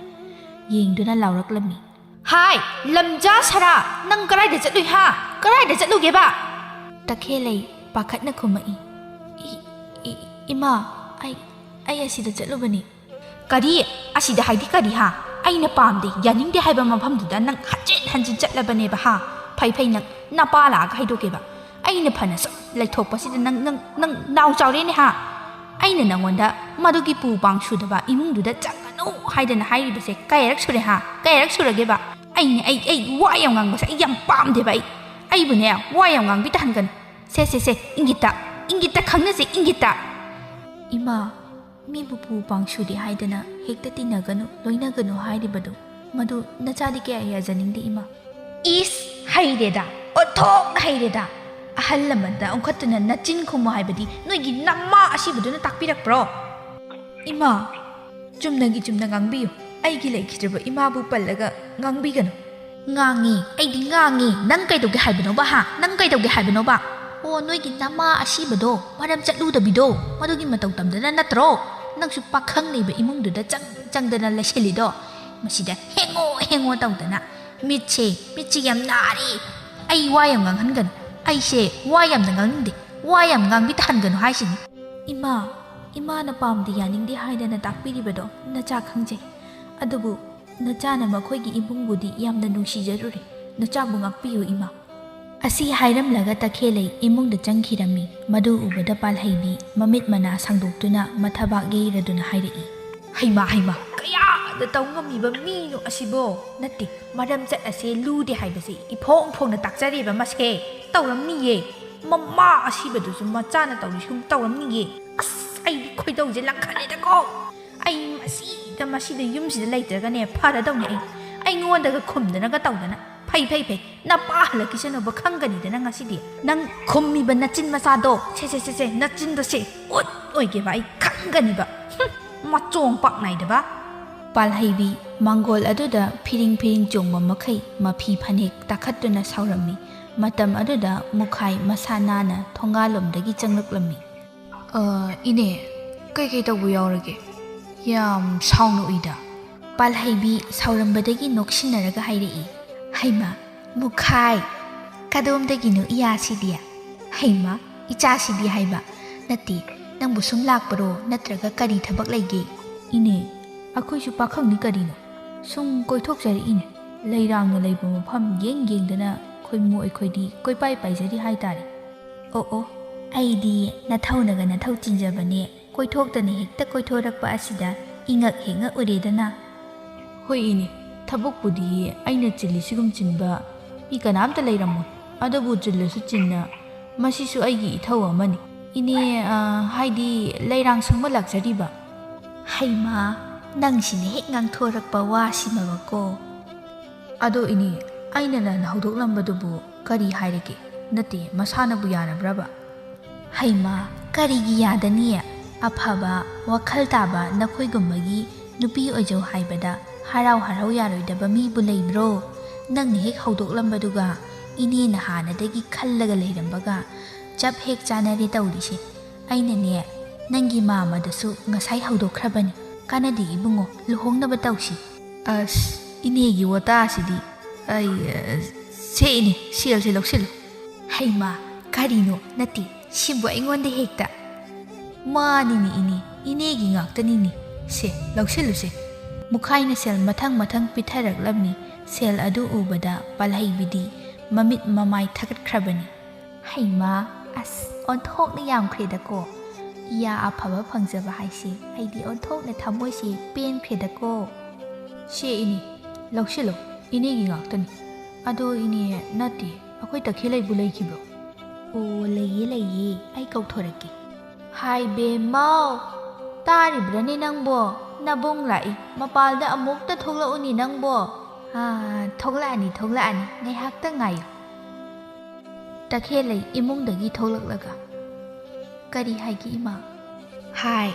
ꯌꯦꯡꯗꯨꯅ ꯂꯥꯎꯔꯛꯂꯝꯃꯤ꯫ "ꯍꯥꯏ, ꯂꯝꯖꯥ ꯁꯔꯥ, ꯅꯪ ꯀꯗꯥꯏꯗ ꯆꯠꯂꯨꯏ ꯍꯥ? ꯀꯗꯥꯏꯗ ꯆꯠꯂꯨꯒꯦꯕ?" ꯇꯈꯦꯜꯂꯩ ꯄꯥꯈꯠꯅ ꯈꯨꯝꯃꯛꯏ꯫ "ꯏ-, ꯏ-, ꯏꯃꯥ, ꯑꯩ, ꯑꯩ ꯑꯁꯤꯗ ꯆꯠꯂꯨꯕꯅꯤ꯫" "ꯀꯔꯤ? ꯑꯁꯤꯗ ꯍꯥꯏꯗꯤ ꯀꯔꯤ ꯍꯥ? ꯑꯩꯅ ꯄꯥꯝꯗꯦ, ꯌꯥꯅꯤꯡꯗꯦ ꯍꯥꯏꯕ ꯃꯐꯝꯗꯨꯗ ꯅꯪ ꯍꯟꯖꯤꯟ ꯍꯟꯖꯤꯟ ꯆꯠꯂꯕꯅꯦꯕ ꯍꯥ? ꯐꯩ ꯐꯩ, ꯅꯪ ꯅꯄꯥ ꯂꯥꯛꯑꯒ ꯍꯥꯏꯗꯣꯛꯀꯦꯕ꯫ ꯑꯩꯅ ꯐꯅ ꯁꯨꯝ ꯂꯩꯊꯣꯛꯄꯁꯤꯗ ꯅꯪ, ꯅꯪ, ꯅꯪ ꯅꯥꯎ ꯆꯥꯎꯔꯦꯅꯦ ꯍꯥ? ꯑꯩꯅ ꯅꯉꯣꯟꯗ ꯃꯗꯨꯒꯤ ꯄꯨ ꯄꯥꯡ ꯁꯨꯗꯕ ꯏꯃꯨꯡꯗꯨꯗ ꯆꯪꯒꯅꯨ ꯍꯥꯏꯗꯅ ꯍꯥꯏꯔꯤꯕꯁꯦ ꯀꯌꯥꯔꯛ ꯁꯨꯔꯦ ꯍꯥ? ꯀꯌꯥꯔꯛ ꯁꯨꯔꯒꯦꯕ? ꯑꯩꯅꯦ, ꯑꯩ, ꯑꯩ ꯋꯥ ꯌꯥꯝ ꯉꯥꯡꯕꯁꯦ ꯑꯩ ꯌꯥꯝ ꯄꯥꯝꯗꯦꯕ꯫ ꯑꯩ, ꯑꯩꯕꯨꯅꯦ, ꯋꯥ ꯌꯥꯝ ꯉꯥꯡꯕꯤ ꯇꯥꯍꯟꯒꯅꯨ꯫ ꯁꯦ, ꯁꯦ, ꯁꯦ, ꯏꯪꯒꯤꯠꯇ, ꯏꯪꯒꯤꯠꯇ ꯈꯪꯅꯁꯦ, ꯏꯪꯒꯤꯠꯇ꯫" "ꯏꯃꯥ, ꯃꯤꯕꯨ ꯄꯨ ꯄꯥꯡ ꯁꯨꯗꯦ ꯍꯥꯏꯗꯅ ꯍꯦꯛꯇ ꯇꯤꯟꯅꯒꯅꯨ, ꯂꯣꯏꯅꯒꯅꯨ ꯍꯥꯏꯔꯤꯕꯗꯨ, ꯃꯗꯨ ꯅꯆꯥꯗꯤ ꯀꯌꯥ ꯌꯥꯖꯅꯤꯡꯗꯦ ꯏꯃꯥ꯫" "ꯏꯁ, ꯍꯩꯔꯦꯗ, ꯑꯣꯟꯊꯣꯛꯅ ꯍꯩꯔꯦꯗ꯫ ꯑꯍꯜ ꯂꯃꯟꯗ ꯑꯣꯟꯈꯠꯇꯨꯅ ꯅꯆꯤꯟ ꯈꯨꯝꯃꯨ ꯍꯥꯏꯕꯗꯤ ꯅꯣꯏꯒꯤ ꯅꯃꯥ ꯑꯁꯤꯕꯗꯨꯅ ꯇꯥꯛꯄꯤꯔꯛꯄ꯭ꯔꯣ?" "ꯏꯃꯥ, ꯆꯨꯝꯅꯒꯤ ꯆꯨꯝꯅ ꯉꯥꯡꯕꯤꯌꯨ꯫ ꯑꯩꯒꯤ ꯂꯩꯈꯤꯗ꯭ꯔꯕ ꯏꯃꯥꯕꯨ ꯄꯜꯂꯒ ꯉꯥꯡꯕꯤꯒꯅꯨ꯫" "ꯉꯥꯡꯉꯤ, ꯑꯩꯗꯤ ꯉꯥꯡꯉꯤ꯫ ꯅꯪ ꯀꯩꯗꯧꯒꯦ ꯍꯥꯏꯕꯅꯣꯕ ꯍꯥ? ꯅꯪ ꯀꯩꯗꯧꯒꯦ ꯍꯥꯏꯕꯅꯣꯕ?" "ꯑꯣ, ꯅꯣꯏꯒꯤ ꯅꯃꯥ ꯑꯁꯤꯕꯗꯣ, ꯃꯔꯝ ꯆꯠꯂꯨꯗꯕꯤꯗꯣ, ꯃꯗꯨꯒꯤ ꯃꯇꯧ ꯇꯝꯗꯅ ꯅꯠꯇ꯭ꯔꯣ ꯅꯪꯁꯨ ꯄꯥꯈꯪ ꯂꯩꯕ ꯏꯃꯨꯡꯗꯨꯗ ꯆꯪ ꯆꯪꯗꯅ ꯂꯩꯁꯤꯜꯂꯤꯗꯣ? ꯃꯁꯤꯗ ꯍꯦꯡꯉꯣ ꯍꯦꯡꯉꯣ ꯇꯧꯗꯅ꯫ ꯃꯤꯠꯁꯦ, ꯃꯤꯠꯁꯦ ꯌꯥꯝ ꯅꯥꯔꯦ꯫ ꯑꯩ ꯋꯥ ꯌꯥꯝ ꯉꯥꯡꯍꯟꯒꯅꯨ꯫ ꯑꯩꯁꯦ ꯋꯥ ꯌꯥꯝꯅ ꯉꯥꯡꯅꯤꯡꯗꯦ꯫ ꯋꯥ ꯌꯥꯝ ꯉꯥꯡꯕꯤ ꯇꯥꯍꯟꯒꯅꯨ ꯍꯥꯏꯁꯤꯅꯤ꯫" "ꯏꯃꯥ, ꯏꯃꯥꯅ ꯄꯥꯝꯗꯦ ꯌꯥꯅꯤꯡꯗꯦ ꯍꯥꯏꯗꯅ ꯇꯥꯛꯄꯤꯔꯤꯕꯗꯣ ꯅꯆꯥ ꯈꯪꯖꯩ꯫ ꯑꯗꯨꯕꯨ ꯅꯆꯥꯅ ꯃꯈꯣꯏꯒꯤ ꯏꯃꯨꯡꯕꯨꯗꯤ ꯌꯥꯝꯅ ꯅꯨꯡꯁꯤꯖꯔꯨꯔꯦ꯫ ꯅꯆꯥꯕꯨ ꯉꯥꯛꯄꯤꯌꯨ ꯏꯃꯥ꯫" ꯑꯁꯤ ꯍꯥꯏꯔꯝꯂꯒ ꯇꯈꯦꯜꯂꯩ ꯏꯃꯨꯡꯗ ꯆꯪꯈꯤꯔꯝꯃꯤ꯫ ꯃꯗꯨ ꯎꯕꯗ ꯄꯥꯜꯍꯩꯕꯤ ꯃꯃꯤꯠ ꯃꯅꯥ ꯁꯥꯡꯗꯣꯛꯇꯨꯅ ꯃꯊꯕꯥꯛ ꯌꯩꯔꯗꯨꯅ ꯍꯥꯏꯔꯛꯏ꯫ "ꯍꯩꯃꯥ, ꯍꯩꯃꯥ, ꯀꯌꯥꯗ ꯇꯧ ꯉꯝꯃꯤꯕ ꯃꯤꯅꯣ ꯑꯁꯤꯕꯣ? ꯅꯠꯇꯦ, ꯃꯔꯝ ꯆꯠ ꯑꯁꯦ ꯂꯨꯗꯦ ꯍꯥꯏꯕꯁꯦ ꯏꯐꯣꯡ ꯐꯣꯡꯅ ꯇꯥꯛꯆꯔꯦꯕ ꯃꯁꯦ꯫ ꯇꯧꯔꯝꯅꯤꯌꯦ꯫ ꯃꯃꯥ ꯑꯁꯤꯕꯗꯨꯁꯨ ꯃꯆꯥꯅ ꯇꯧꯔꯤꯁꯤꯒꯨꯝ ꯇꯧꯔꯝꯅꯤꯌꯦ꯫ ꯑꯁ, ꯑꯩꯗꯤ ꯈꯣꯏꯗꯧꯁꯦ ꯂꯪꯈꯠꯂꯦꯗꯀꯣ꯫ ꯑꯩ ꯃꯁꯤ ꯃꯁꯤꯗ ꯌꯨꯝꯁꯤꯗ ꯂꯩꯇ꯭ꯔꯒꯅꯦ ꯐꯔꯗꯧꯅꯦ꯫ ꯑꯩ ꯑꯩꯉꯣꯟꯗꯒ ꯈꯨꯝꯗꯅꯒ ꯇꯧꯗꯅ꯫ ꯐꯩ ꯐꯩ ꯐꯩ, ꯅꯄꯥ ꯍꯜꯂꯛꯈꯤꯁꯅꯨꯕ ꯈꯪꯒꯅꯤꯗꯅ ꯉꯁꯤꯗꯤ꯫ ꯅꯪ ꯈꯨꯝꯃꯤꯕ ꯅꯆꯤꯟ ꯃꯆꯥꯗꯣ, ꯁꯦ ꯁꯦ ꯁꯦ ꯁꯦ, ꯅꯆꯤꯟꯗꯣ ꯁꯦ ꯎꯠ ꯑꯣꯏꯒꯦꯕ, ꯑꯩ ꯈꯪꯒꯅꯤꯕ꯫ ꯍꯨꯝ, ꯃꯆꯣꯡ ꯄꯥꯛ ꯅꯥꯏꯗꯕ꯫ ꯄꯥꯜꯍꯩꯕꯤ ꯃꯥꯡꯒꯣꯜ ꯑꯗꯨꯗ ꯐꯤꯔꯤꯡ ꯐꯤꯔꯤꯡ ꯆꯣꯡꯕ ꯃꯈꯩ ꯃꯐꯤ ꯐꯅꯦꯛ ꯇꯥꯈꯠꯇꯨꯅ ꯁꯥꯎꯔꯝꯃꯤ꯫ ꯃꯇꯝ ꯑꯗꯨꯗ ꯃꯨꯈꯥꯏ ꯃꯁꯥ ꯅꯥꯟꯅ ꯊꯣꯡꯒꯥꯜꯂꯣꯝꯗꯒꯤ ꯆꯪꯂꯛꯂꯝꯃꯤ꯫ "ꯑ, ꯏꯅꯦ, ꯀꯩꯀꯩ ꯇꯧꯕ ꯌꯥꯎꯔꯒꯦ? ꯌꯥꯝ ꯁꯥꯎꯅ ꯎꯏꯗ?" ꯄꯥꯜꯍꯩꯕꯤ ꯁꯥꯎꯔꯝꯕꯗꯒꯤ ꯅꯣꯛꯁꯤꯟꯅꯔꯒ ꯍꯥꯏꯔꯛꯏ, "ꯍꯩꯃꯥ, ꯃꯨꯈꯥꯏ, ꯀꯗꯣꯝꯗꯒꯤꯅꯣ ꯏꯌꯥꯁꯤꯗꯤ? ꯍꯩꯃꯥ, ꯏꯆꯥꯁꯤꯗꯤ ꯍꯥꯏꯕ? ꯅꯠꯇꯦ, ꯅꯪꯕꯨ ꯁꯨꯝ ꯂꯥꯛꯄꯔꯣ, ꯅꯠꯇ꯭ꯔꯒ ꯀꯔꯤ ꯊꯕꯛ ꯂꯩꯒꯦ?" "ꯏꯅꯦ, ꯑꯩꯈꯣꯏꯁꯨ ꯄꯥꯈꯪꯅꯤ ꯀꯔꯤꯅꯣ, ꯁꯨꯝ ꯀꯣꯏꯊꯣꯛꯆꯔꯛꯏꯅꯦ꯫ ꯂꯩꯔꯥꯡꯅ ꯂꯩꯕ ꯃꯐꯝ ꯌꯦꯡ ꯌꯦꯡꯗꯅ ꯈꯣꯏꯃꯨ ꯑꯩꯈꯣꯏꯗꯤ ꯀꯣꯏꯄꯥꯏ ꯄꯥꯏꯖꯔꯤ ꯍꯥꯏꯇꯥꯔꯦ꯫" "ꯑꯣ ꯑꯣ, ꯑꯩꯗꯤ ꯅꯊꯧꯅꯒ ꯅꯊꯧ ꯆꯤꯟꯖꯕꯅꯦ, ꯀꯣꯏꯊꯣꯛꯇꯅ ꯍꯦꯛꯇ ꯀꯣꯏꯊꯣꯔꯛꯄ ꯑꯁꯤꯗ ꯏꯉꯛ ꯍꯦꯛ ꯉꯛꯎꯔꯦꯗꯅ꯫" "ꯍꯣꯏ ꯏꯅꯦ, ꯊꯕꯛꯄꯨꯗꯤ ꯑꯩꯅ ꯆꯤꯜꯂꯤꯁꯤꯒꯨꯝ ꯆꯤꯟꯕ ꯃꯤ ꯀꯅꯥꯝꯇ ꯂꯩꯔꯝꯃꯣꯏ꯫ ꯑꯗꯨꯕꯨ ꯆꯤꯜꯂꯁꯨ ꯆꯤꯟꯅ, ꯃꯁꯤꯁꯨ ꯑꯩꯒꯤ ꯏꯊꯧ ꯑꯃꯅꯤ꯫ ꯏꯅꯦ, ꯑ, ꯍꯥꯏꯗꯤ ꯂꯩꯔꯥꯡ ꯁꯪꯕ ꯂꯥꯛꯆꯔꯤꯕ꯫" "ꯍꯩꯃꯥ, ꯅꯪꯁꯤꯅ ꯍꯦꯛ ꯉꯥꯡꯊꯣꯔꯛꯄ ꯋꯥꯁꯤꯃꯕꯀꯣ!" "ꯑꯗꯣ ꯏꯅꯦ, ꯑꯩꯅ ꯂꯥꯟꯅ ꯍꯧꯗꯣꯛꯂꯝꯕꯗꯨꯕꯨ ꯀꯔꯤ ꯍꯥꯏꯔꯒꯦ? ꯅꯠꯇꯦ, ꯃꯁꯥꯅꯕꯨ ꯌꯥꯔꯕ꯭ꯔꯕ?" "ꯍꯩꯃꯥ, ꯀꯔꯤꯒꯤ ꯌꯥꯗꯅꯤ? ꯑꯐꯕ, ꯋꯥꯈꯜ ꯇꯥꯕ ꯅꯈꯣꯏꯒꯨꯝꯕꯒꯤ ꯅꯨꯄꯤ ꯑꯣꯏꯖꯧ ꯍꯥꯏꯕꯗ ꯍꯔꯥꯎ ꯍꯔꯥꯎ ꯌꯥꯔꯣꯏꯗꯕ ꯃꯤꯕꯨ ꯂꯩꯕ꯭ꯔꯣ? ꯅꯪꯅ ꯍꯦꯛ ꯍꯧꯗꯣꯛꯂꯝꯕꯗꯨꯒ ꯏꯅꯦꯅ ꯍꯥꯟꯅꯗꯒꯤ ꯈꯜꯂꯒ ꯂꯩꯔꯝꯕꯒ ꯆꯞ ꯍꯦꯛ ꯆꯥꯟꯅꯔꯦ ꯇꯧꯔꯤꯁꯦ꯫ ꯑꯩꯅꯅꯦ, ꯅꯪꯒꯤ ꯃꯥꯃꯗꯁꯨ ꯉꯁꯥꯏ ꯍꯧꯗꯣꯛꯈ꯭ꯔꯕꯅꯤ꯫ ꯀꯥꯟꯅꯗꯦ ꯏꯕꯨꯡꯉꯣ, ꯂꯨꯍꯣꯡꯅꯕ ꯇꯧꯁꯤ꯫" "ꯑꯁ, ꯏꯅꯦꯒꯤ ꯋꯥꯇꯥꯁꯤꯗꯤ꯫ ꯑꯩ, ꯑ, ꯁꯦ ꯏꯅꯦ, ꯁꯦꯜꯁꯦ ꯂꯧꯁꯤꯜꯂꯨ꯫" "ꯍꯩꯃꯥ, ꯀꯔꯤꯅꯣ? ꯅꯠꯇꯦ, ꯁꯤꯕꯨ ꯑꯩꯉꯣꯟꯗ ꯍꯦꯛꯇ?" "ꯃꯥꯅꯤꯅꯦ ꯏꯅꯦ, ꯏꯅꯦꯒꯤ ꯉꯥꯛꯇꯅꯤꯅꯦ꯫ ꯁꯦ, ꯂꯧꯁꯤꯜꯂꯨꯁꯦ꯫" ꯃꯨꯈꯥꯏꯅ ꯁꯦꯜ ꯃꯊꯪ ꯃꯊꯪ ꯄꯤꯊꯔꯛꯂꯝꯃꯤ꯫ ꯁꯦꯜ ꯑꯗꯨ ꯎꯕꯗ ꯄꯥꯜꯍꯩꯕꯤꯗꯤ ꯃꯃꯤꯠ ꯃꯃꯥꯏ ꯊꯛꯀꯠꯈ꯭ꯔꯕꯅꯤ꯫ "ꯍꯩꯃꯥ, ꯑꯁ, ꯑꯣꯟꯊꯣꯛꯅ ꯌꯥꯝꯈ꯭ꯔꯦꯗꯀꯣ꯫ ꯏꯌꯥ ꯑꯐꯕ ꯐꯪꯖꯕ ꯍꯥꯏꯁꯦ, ꯑꯩꯗꯤ ꯑꯣꯟꯊꯣꯛꯅ ꯊꯃꯣꯏꯁꯦ ꯄꯦꯟꯈ꯭ꯔꯦꯗꯀꯣ꯫" "ꯁꯦ ꯏꯅꯦ, ꯂꯧꯁꯤꯜꯂꯣ, ꯏꯅꯦꯒꯤ ꯉꯥꯛꯇꯅꯤ꯫ ꯑꯗꯣ ꯏꯅꯦ, ꯅꯠꯇꯦ, ꯑꯩꯈꯣꯏ ꯇꯈꯦꯜꯂꯩꯕꯨ ꯂꯩꯈꯤꯕ꯭ꯔꯣ?" "ꯑꯣ, ꯂꯩꯌꯦ, ꯂꯩꯌꯦ, ꯑꯩ ꯀꯧꯊꯣꯔꯛꯀꯦ꯫" "ꯍꯥꯏ ꯕꯦꯝꯃꯧ, ꯇꯥꯔꯤꯕ꯭ꯔꯥꯅꯦ ꯅꯪꯕꯣ? "ꯅꯕꯨꯡ ꯂꯥꯛꯏ, ꯃꯄꯥꯜꯗ ꯑꯃꯨꯛꯇ ꯊꯣꯛꯂꯛꯎꯅꯤ ꯅꯪꯕꯣ!" "ꯑꯥ, ꯊꯣꯛꯂꯛꯑꯅꯤ, ꯊꯣꯛꯂꯛꯑꯅꯤ, ꯉꯥꯏꯍꯥꯛꯇ ꯉꯥꯏꯌꯨ꯫" ꯇꯈꯦꯜꯂꯩ ꯏꯃꯨꯡꯗꯒꯤ ꯊꯣꯛꯂꯛꯂꯒ, "ꯀꯔꯤ ꯍꯥꯏꯒꯦ, ꯏꯃꯥ?" "ꯍꯥꯏ,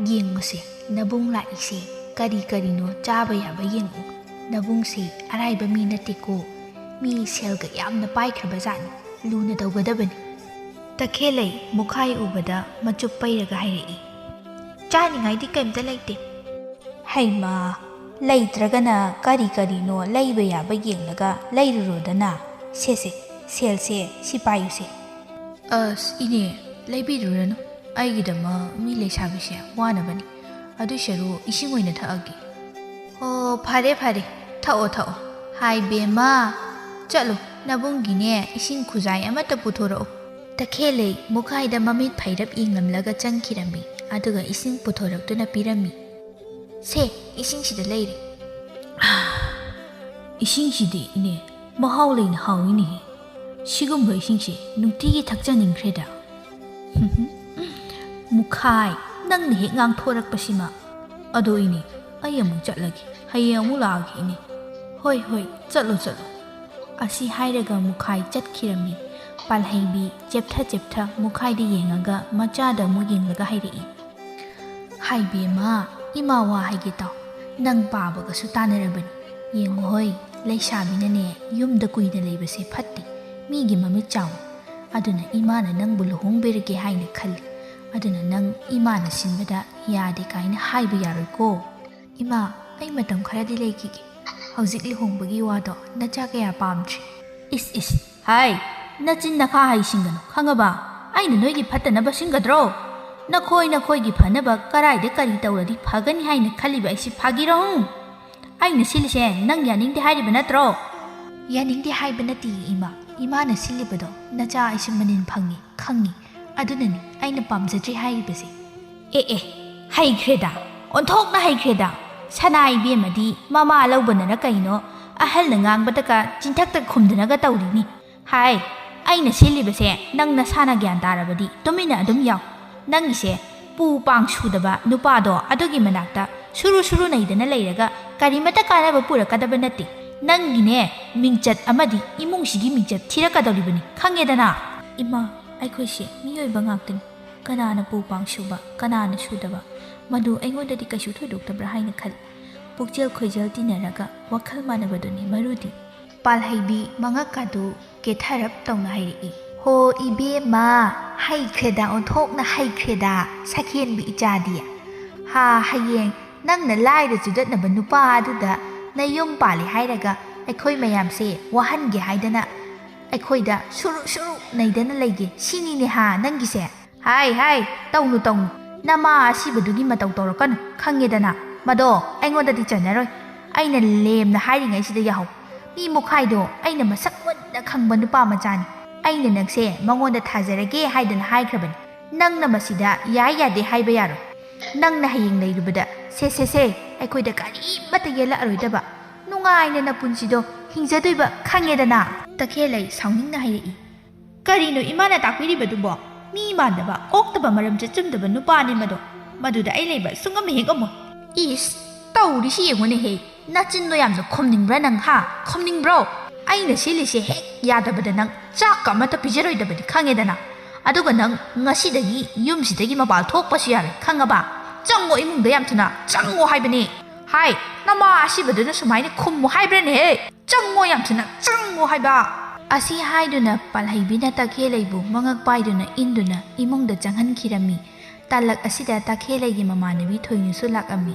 ꯌꯦꯡꯉꯨꯁꯦ, ꯅꯕꯨꯡ ꯂꯥꯛꯏꯁꯦ, ꯀꯔꯤ ꯀꯔꯤꯅꯣ ꯆꯥꯕ ꯌꯥꯕ ꯌꯦꯡꯉꯨ꯫ ꯅꯕꯨꯡꯁꯦ ꯑꯔꯥꯏꯕ ꯃꯤ ꯅꯠꯇꯦꯀꯣ, ꯃꯤ ꯁꯦꯜꯒ ꯌꯥꯝꯅ ꯄꯥꯏꯈ꯭ꯔꯕ ꯖꯥꯠꯅꯤ, ꯂꯨꯅ ꯇꯧꯒꯗꯕꯅꯤ꯫" ꯇꯈꯦꯜꯂꯩ ꯃꯨꯈꯥꯏ ꯎꯕꯗ ꯃꯆꯨꯞ ꯄꯩꯔꯒ ꯍꯥꯏꯔꯛꯏ, "ꯆꯥꯅꯤꯡꯉꯥꯏꯗꯤ ꯀꯩꯝꯇ ꯂꯩꯇꯦ꯫" "ꯍꯩꯃꯥ, ꯂꯩꯇ꯭ꯔꯒꯅ ꯀꯔꯤ ꯀꯔꯤꯅꯣ ꯂꯩꯕ ꯌꯥꯕ ꯌꯦꯡꯂꯒ ꯂꯩꯔꯨꯔꯣꯗꯅ꯫ ꯁꯦꯁꯦ, ꯁꯦꯜꯁꯦ ꯁꯤ ꯄꯥꯏꯌꯨꯁꯦ꯫" "ꯑꯁ, ꯏꯅꯦ, ꯂꯩꯕꯤꯔꯨꯔꯅꯨ꯫ ꯑꯩꯒꯤꯗꯃꯛ ꯃꯤ ꯂꯩꯁꯥꯕꯤꯁꯦ ꯋꯥꯅꯕꯅꯤ꯫ ꯑꯗꯨꯏ ꯁꯔꯨꯛ ꯏꯁꯤꯡ ꯑꯣꯏꯅ ꯊꯛꯑꯒꯦ꯫" "ꯑꯣ, ꯐꯔꯦ, ꯐꯔꯦ, ꯊꯛꯑꯣ, ꯊꯛꯑꯣ꯫ ꯍꯥꯏ ꯕꯦꯝꯃ, ꯆꯠꯂꯨ, ꯅꯕꯨꯡꯒꯤꯅꯦ ꯏꯁꯤꯡ ꯈꯨꯖꯥꯏ ꯑꯃꯠꯇ ꯄꯨꯊꯣꯔꯛꯎ꯫" ꯇꯈꯦꯜꯂꯩ ꯃꯨꯈꯥꯏꯗ ꯃꯃꯤꯠ ꯐꯩꯔꯞ ꯌꯦꯡꯂꯝꯂꯒ ꯆꯪꯈꯤꯔꯝꯃꯤ, ꯑꯗꯨꯒ ꯏꯁꯤꯡ ꯄꯨꯊꯣꯔꯛꯇꯨꯅ ꯄꯤꯔꯝꯃꯤ꯫ "ꯁꯦ, ꯏꯁꯤꯡꯁꯤꯗ ꯂꯩꯔꯦ꯫" "ꯏꯁꯤꯡꯁꯤꯗꯤ, ꯏꯅꯦ, ꯃꯍꯥꯎ ꯂꯩꯅ ꯍꯥꯎꯏꯅꯦꯍꯦ꯫ ꯁꯤꯒꯨꯝꯕ ꯏꯁꯤꯡꯁꯦ ꯅꯨꯡꯇꯤꯒꯤ ꯊꯛꯆꯅꯤꯡꯈ꯭ꯔꯦꯗ꯫" "ꯃꯨꯈꯥꯏ, ꯅꯪꯅ ꯍꯦꯛ ꯉꯥꯡꯊꯣꯔꯛꯄꯁꯤꯃ꯫ ꯑꯗꯣ ꯏꯅꯦ, ꯑꯩ ꯑꯃꯨꯛ ꯆꯠꯂꯒꯦ, ꯍꯌꯦꯡ ꯑꯃꯨꯛ ꯂꯥꯛꯑꯒꯦ ꯏꯅꯦ꯫" "ꯍꯣꯏ, ꯍꯣꯏ, ꯆꯠꯂꯣ, ꯆꯠꯂꯣ꯫" ꯑꯁꯤ ꯍꯥꯏꯔꯒ ꯃꯨꯈꯥꯏ ꯆꯠꯈꯤꯔꯝꯃꯤ꯫ ꯄꯥꯜꯍꯩꯕꯤ ꯆꯦꯞꯊ ꯆꯦꯞꯊ ꯃꯨꯈꯥꯏꯗ ꯌꯦꯡꯉꯒ ꯃꯆꯥꯗ ꯑꯃꯨꯛ ꯌꯦꯡꯂꯒ ꯍꯥꯏꯔꯛꯏ, "ꯍꯥꯏ ꯕꯦꯝꯃ, ꯏꯃꯥ ꯋꯥ ꯍꯥꯏꯒꯦ ꯇꯥꯎ꯫ ꯅꯪ ꯄꯥꯕꯒꯁꯨ ꯇꯥꯟꯅꯔꯕꯅꯤ꯫ ꯌꯦꯡꯉꯨ ꯍꯣꯏ, ꯂꯩꯁꯥꯕꯤꯅꯅꯦ ꯌꯨꯝꯗ ꯀꯨꯏꯅ ꯂꯩꯕꯁꯦ ꯐꯠꯇꯦ, ꯃꯤꯒꯤ ꯃꯃꯤꯠ ꯆꯥꯎꯏ꯫ ꯑꯗꯨꯅ ꯏꯃꯥꯅ ꯅꯪꯕꯨ ꯂꯨꯍꯣꯡꯕꯤꯔꯒꯦ ꯍꯥꯏꯅ ꯈꯜꯂꯤ꯫ ꯑꯗꯨꯅ ꯅꯪ ꯏꯃꯥꯅ ꯁꯤꯟꯕꯗ ꯌꯥꯗꯦ ꯀꯥꯏꯅ ꯍꯥꯏꯕ ꯌꯥꯔꯣꯏꯀꯣ꯫" "ꯏꯃꯥ, ꯑꯩ ꯃꯇꯝ ꯈꯔꯗꯤ ꯂꯩꯈꯤꯒꯦ꯫ ꯍꯧꯖꯤꯛ ꯂꯨꯍꯣꯡꯕꯒꯤ ꯋꯥꯗꯣ ꯅꯆꯥ ꯀꯌꯥ ꯄꯥꯝꯗ꯭ꯔꯤ꯫" "ꯏꯁ, ꯏꯁ, ꯍꯥꯏ, ꯅꯆꯤꯟ ꯅꯈꯥ ꯍꯩꯁꯤꯡꯒꯅꯨ, ꯈꯪꯉꯕ? ꯑꯩꯅ ꯅꯣꯏꯒꯤ ꯐꯠꯇꯅꯕ ꯁꯤꯟꯒꯗ꯭ꯔꯣ? ꯅꯈꯣꯏ ꯅꯈꯣꯏꯒꯤ ꯐꯅꯕ ꯀꯔꯥꯏꯗ ꯀꯔꯤ ꯇꯧꯔꯗꯤ ꯐꯒꯅꯤ ꯍꯥꯏꯅ ꯈꯜꯂꯤꯕ ꯑꯩꯁꯤ ꯐꯥꯒꯤꯔꯣ? ꯍꯨꯝ? ꯑꯩꯅ ꯁꯤꯜꯂꯤꯁꯦ ꯅꯪ ꯌꯥꯅꯤꯡꯗꯦ ꯍꯥꯏꯔꯤꯕ ꯅꯠꯇ꯭ꯔꯣ?" "ꯌꯥꯅꯤꯡꯗꯦ ꯍꯥꯏꯕ ꯅꯠꯇꯦ, ꯏꯃꯥ꯫ ꯏꯃꯥꯅ ꯁꯤꯜꯂꯤꯕꯗꯣ ꯅꯆꯥ ꯑꯩꯁꯨ ꯃꯅꯤꯟ ꯐꯪꯉꯤ, ꯈꯪꯉꯤ꯫ ꯑꯗꯨꯅꯅꯤ ꯑꯩꯅ ꯄꯥꯝꯖꯗ꯭ꯔꯤ ꯍꯥꯏꯔꯤꯕꯁꯦ꯫" "ꯑꯦ, ꯑꯦ, ꯍꯩꯈ꯭ꯔꯦꯗ, ꯑꯣꯟꯊꯣꯛꯅ ꯍꯩꯈ꯭ꯔꯦꯗ꯫ ꯁꯅꯥ ꯏꯕꯦꯝꯃꯗꯤ ꯃꯃꯥ ꯂꯧꯕꯅꯔ ꯀꯩꯅꯣ, ꯑꯍꯜꯅ ꯉꯥꯡꯕꯗꯒ ꯆꯤꯟꯊꯛꯇ ꯈꯨꯝꯗꯅꯒ ꯇꯧꯔꯤꯅꯤ꯫ ꯍꯥꯏ, ꯑꯩꯅ ꯁꯤꯜꯂꯤꯕꯁꯦ ꯅꯪ ꯅꯁꯥꯅ ꯒ꯭ꯌꯥꯟ ꯇꯥꯔꯕꯗꯤ ꯇꯨꯃꯤꯟꯅ ꯑꯗꯨꯝ ꯌꯥꯎ꯫ ꯅꯪꯒꯤꯁꯦ ꯄꯨ ꯄꯥꯡ ꯁꯨꯗꯕ ꯅꯨꯄꯥꯗꯣ ꯑꯗꯨꯒꯤ ꯃꯅꯥꯛꯇ ꯁꯨꯔꯨ ꯁꯨꯔꯨ ꯅꯩꯗꯅ ꯂꯩꯔꯒ ꯀꯔꯤꯃꯠꯇ ꯀꯥꯟꯅꯕ ꯄꯨꯔꯛꯀꯗꯕ ꯅꯠꯇꯦ꯫ ꯅꯪꯒꯤꯅꯦ, ꯃꯤꯡꯆꯠ ꯑꯃꯗꯤ ꯏꯃꯨꯡꯁꯤꯒꯤ ꯃꯤꯡꯆꯠ ꯊꯤꯔꯛꯀꯗꯧꯔꯤꯕꯅꯤ, ꯈꯪꯉꯦꯗꯅ? ꯏꯃꯥ, ꯑꯩꯈꯣꯏꯁꯦ ꯃꯤꯑꯣꯏꯕ ꯉꯥꯛꯇꯅꯤ꯫ ꯀꯅꯥꯅ ꯄꯨ ꯄꯥꯡ ꯁꯨꯕ, ꯀꯅꯥꯅ ꯁꯨꯗꯕ, ꯃꯗꯨ ꯑꯩꯉꯣꯟꯗꯗꯤ ꯀꯩꯁꯨ ꯊꯣꯏꯗꯣꯛꯇꯕ꯭ꯔꯥ ꯍꯥꯏꯅ ꯈꯜꯂꯤ꯫ ꯄꯨꯛꯆꯦꯜ ꯈꯣꯏꯖꯦꯜ ꯇꯤꯟꯅꯔꯒ ꯋꯥꯈꯜ ꯃꯥꯟꯅꯕꯗꯨꯅꯤ ꯃꯔꯨꯗꯤ꯫ ꯄꯥꯜꯍꯩꯕꯤ ꯃꯉꯛꯀꯥꯗꯨ ꯀꯦꯊꯔꯞ ꯇꯧꯅ ꯍꯥꯏꯔꯛꯏ꯫ ꯍꯣ ꯏꯕꯦꯝꯃ, ꯍꯩꯈ꯭ꯔꯦꯗ, ꯑꯣꯟꯊꯣꯛꯅ ꯍꯩꯈ꯭ꯔꯦꯗ, ꯁꯈꯦꯟꯕꯤ ꯏꯆꯥꯗꯤ꯫ ꯍꯥ, ꯍꯌꯦꯡ ꯅꯪꯅ ꯂꯥꯏꯔ ꯆꯨꯗꯠꯅꯕ ꯅꯨꯄꯥ ꯑꯗꯨꯗ ꯅꯌꯨꯝ ꯄꯥꯜꯂꯤ ꯍꯥꯏꯔꯒ ꯑꯩꯈꯣꯏ ꯃꯌꯥꯝꯁꯦ ꯋꯥꯍꯟꯒꯦ ꯍꯥꯏꯗꯅ ꯑꯩꯈꯣꯏꯗ ꯁꯨꯔꯨ ꯁꯨꯔꯨ ꯅꯩꯗꯅ ꯂꯩꯒꯦ ꯁꯤꯅꯤꯅꯦ ꯍꯥ ꯅꯪꯒꯤꯁꯦ? ꯍꯥꯏ ꯍꯥꯏ, ꯇꯧꯅꯨ ꯇꯧꯅꯨ, ꯅꯃꯥ ꯑꯁꯤꯕꯗꯨꯒꯤ ꯃꯇꯧ ꯇꯧꯔꯛꯀꯅꯨ, ꯈꯪꯉꯦꯗꯅ? ꯃꯗꯣ ꯑꯩꯉꯣꯟꯗꯗꯤ ꯆꯟꯅꯔꯣꯏ꯫ ꯑꯩꯅ ꯂꯦꯝꯅ ꯍꯥꯏꯔꯤꯉꯩꯁꯤꯗ ꯌꯥꯍꯧ꯫ ꯃꯤ ꯃꯨꯈꯥꯏꯗꯣ ꯑꯩꯅ ꯃꯁꯛ ꯃꯨꯟꯅ ꯈꯪꯕ ꯅꯨꯄꯥ ꯃꯆꯥꯅꯤ꯫ ꯑꯩꯅ ꯅꯪꯁꯦ ꯃꯉꯣꯟꯗ ꯊꯥꯖꯔꯒꯦ ꯍꯥꯏꯗꯅ ꯍꯥꯏꯈ꯭ꯔꯕꯅꯤ꯫ ꯅꯪꯅ ꯃꯁꯤꯗ ꯌꯥꯏ ꯌꯥꯗꯦ ꯍꯥꯏꯕ ꯌꯥꯔꯣꯏ꯫ ꯅꯪꯅ ꯍꯌꯦꯡ ꯂꯩꯔꯨꯕꯗ ꯁꯦ ꯁꯦ ꯁꯦ, ꯑꯩꯈꯣꯏꯗ ꯀꯔꯤꯃꯠꯇ ꯌꯦꯜꯂꯛꯑꯔꯣꯏꯗꯕ ꯅꯨꯡꯉꯥꯏꯅ ꯅꯄꯨꯟꯁꯤꯗꯣ ꯍꯤꯡꯖꯗꯣꯏꯕ, ꯈꯪꯉꯦꯗꯅ? ꯇꯈꯦꯜꯂꯩ ꯁꯥꯎꯅꯤꯡꯅ ꯍꯥꯏꯔꯛꯏ꯫ ꯀꯔꯤꯅꯣ ꯏꯃꯥꯅ ꯇꯥꯛꯄꯤꯔꯤꯕꯗꯨꯕꯣ? ꯃꯤ ꯃꯥꯟꯗꯕ, ꯑꯣꯛꯇꯕ, ꯃꯔꯝ ꯆꯠꯆꯨꯝꯗꯕ ꯅꯨꯄꯥꯅꯤ ꯃꯗꯣ꯫ ꯃꯗꯨꯗ ꯑꯩ ꯂꯩꯕ ꯁꯨꯡꯉꯝ ꯍꯦꯛ ꯉꯝꯃꯣꯏ꯫ ꯏꯁ, ꯇꯧꯔꯤꯁꯤ ꯌꯦꯡꯉꯨꯅꯦꯍꯦ꯫ ꯅꯆꯤꯟꯗꯣ ꯌꯥꯝꯅ ꯈꯨꯝꯅꯤꯡꯕ꯭ꯔꯥ ꯅꯪ, ꯍꯥ? ꯈꯨꯝꯅꯤꯡꯕ꯭ꯔꯣ? ꯑꯩꯅ ꯁꯤꯜꯂꯤꯁꯦ ꯍꯦꯛ ꯌꯥꯗꯕꯗ ꯅꯪ ꯆꯥꯛꯀ ꯑꯃꯠꯇ ꯄꯤꯖꯔꯣꯏꯗꯕꯅꯤ, ꯈꯪꯉꯦꯗꯅ? ꯑꯗꯨꯒ ꯅꯪ ꯉꯁꯤꯗꯒꯤ ꯌꯨꯝꯁꯤꯗꯒꯤ ꯃꯄꯥꯜ ꯊꯣꯛꯄꯁꯨ ꯌꯥꯔꯣꯏ, ꯈꯪꯉꯕ? ꯆꯪꯉꯣ ꯏꯃꯨꯡꯗ ꯌꯥꯝ ꯊꯨꯅ, ꯆꯪꯉꯣ ꯍꯥꯏꯕꯅꯤ꯫ ꯍꯥꯏ, ꯅꯃꯥ ꯑꯁꯤꯕꯗꯨꯅ ꯁꯨꯃꯥꯏꯅ ꯈꯨꯝꯃꯨ ꯍꯥꯏꯕ꯭ꯔꯅꯦꯍꯦ? ꯆꯪꯉꯣ ꯌꯥꯝ ꯊꯨꯅ, ꯆꯪꯉꯣ ꯍꯥꯏꯕ! ꯑꯁꯤ ꯍꯥꯏꯗꯨꯅ ꯄꯥꯜꯍꯩꯕꯤꯅ ꯇꯈꯦꯜꯂꯩꯕꯨ ꯃꯉꯛ ꯄꯥꯏꯗꯨꯅ ꯏꯟꯗꯨꯅ ꯏꯃꯨꯡꯗ ꯆꯪꯍꯟꯈꯤꯔꯝꯃꯤ꯫ ꯇꯥꯂꯛ ꯑꯁꯤꯗ ꯇꯈꯦꯜꯂꯩꯒꯤ ꯃꯃꯥꯟꯅꯕꯤ ꯊꯣꯏꯅꯨꯁꯨ ꯂꯥꯛꯂꯝꯃꯤ꯫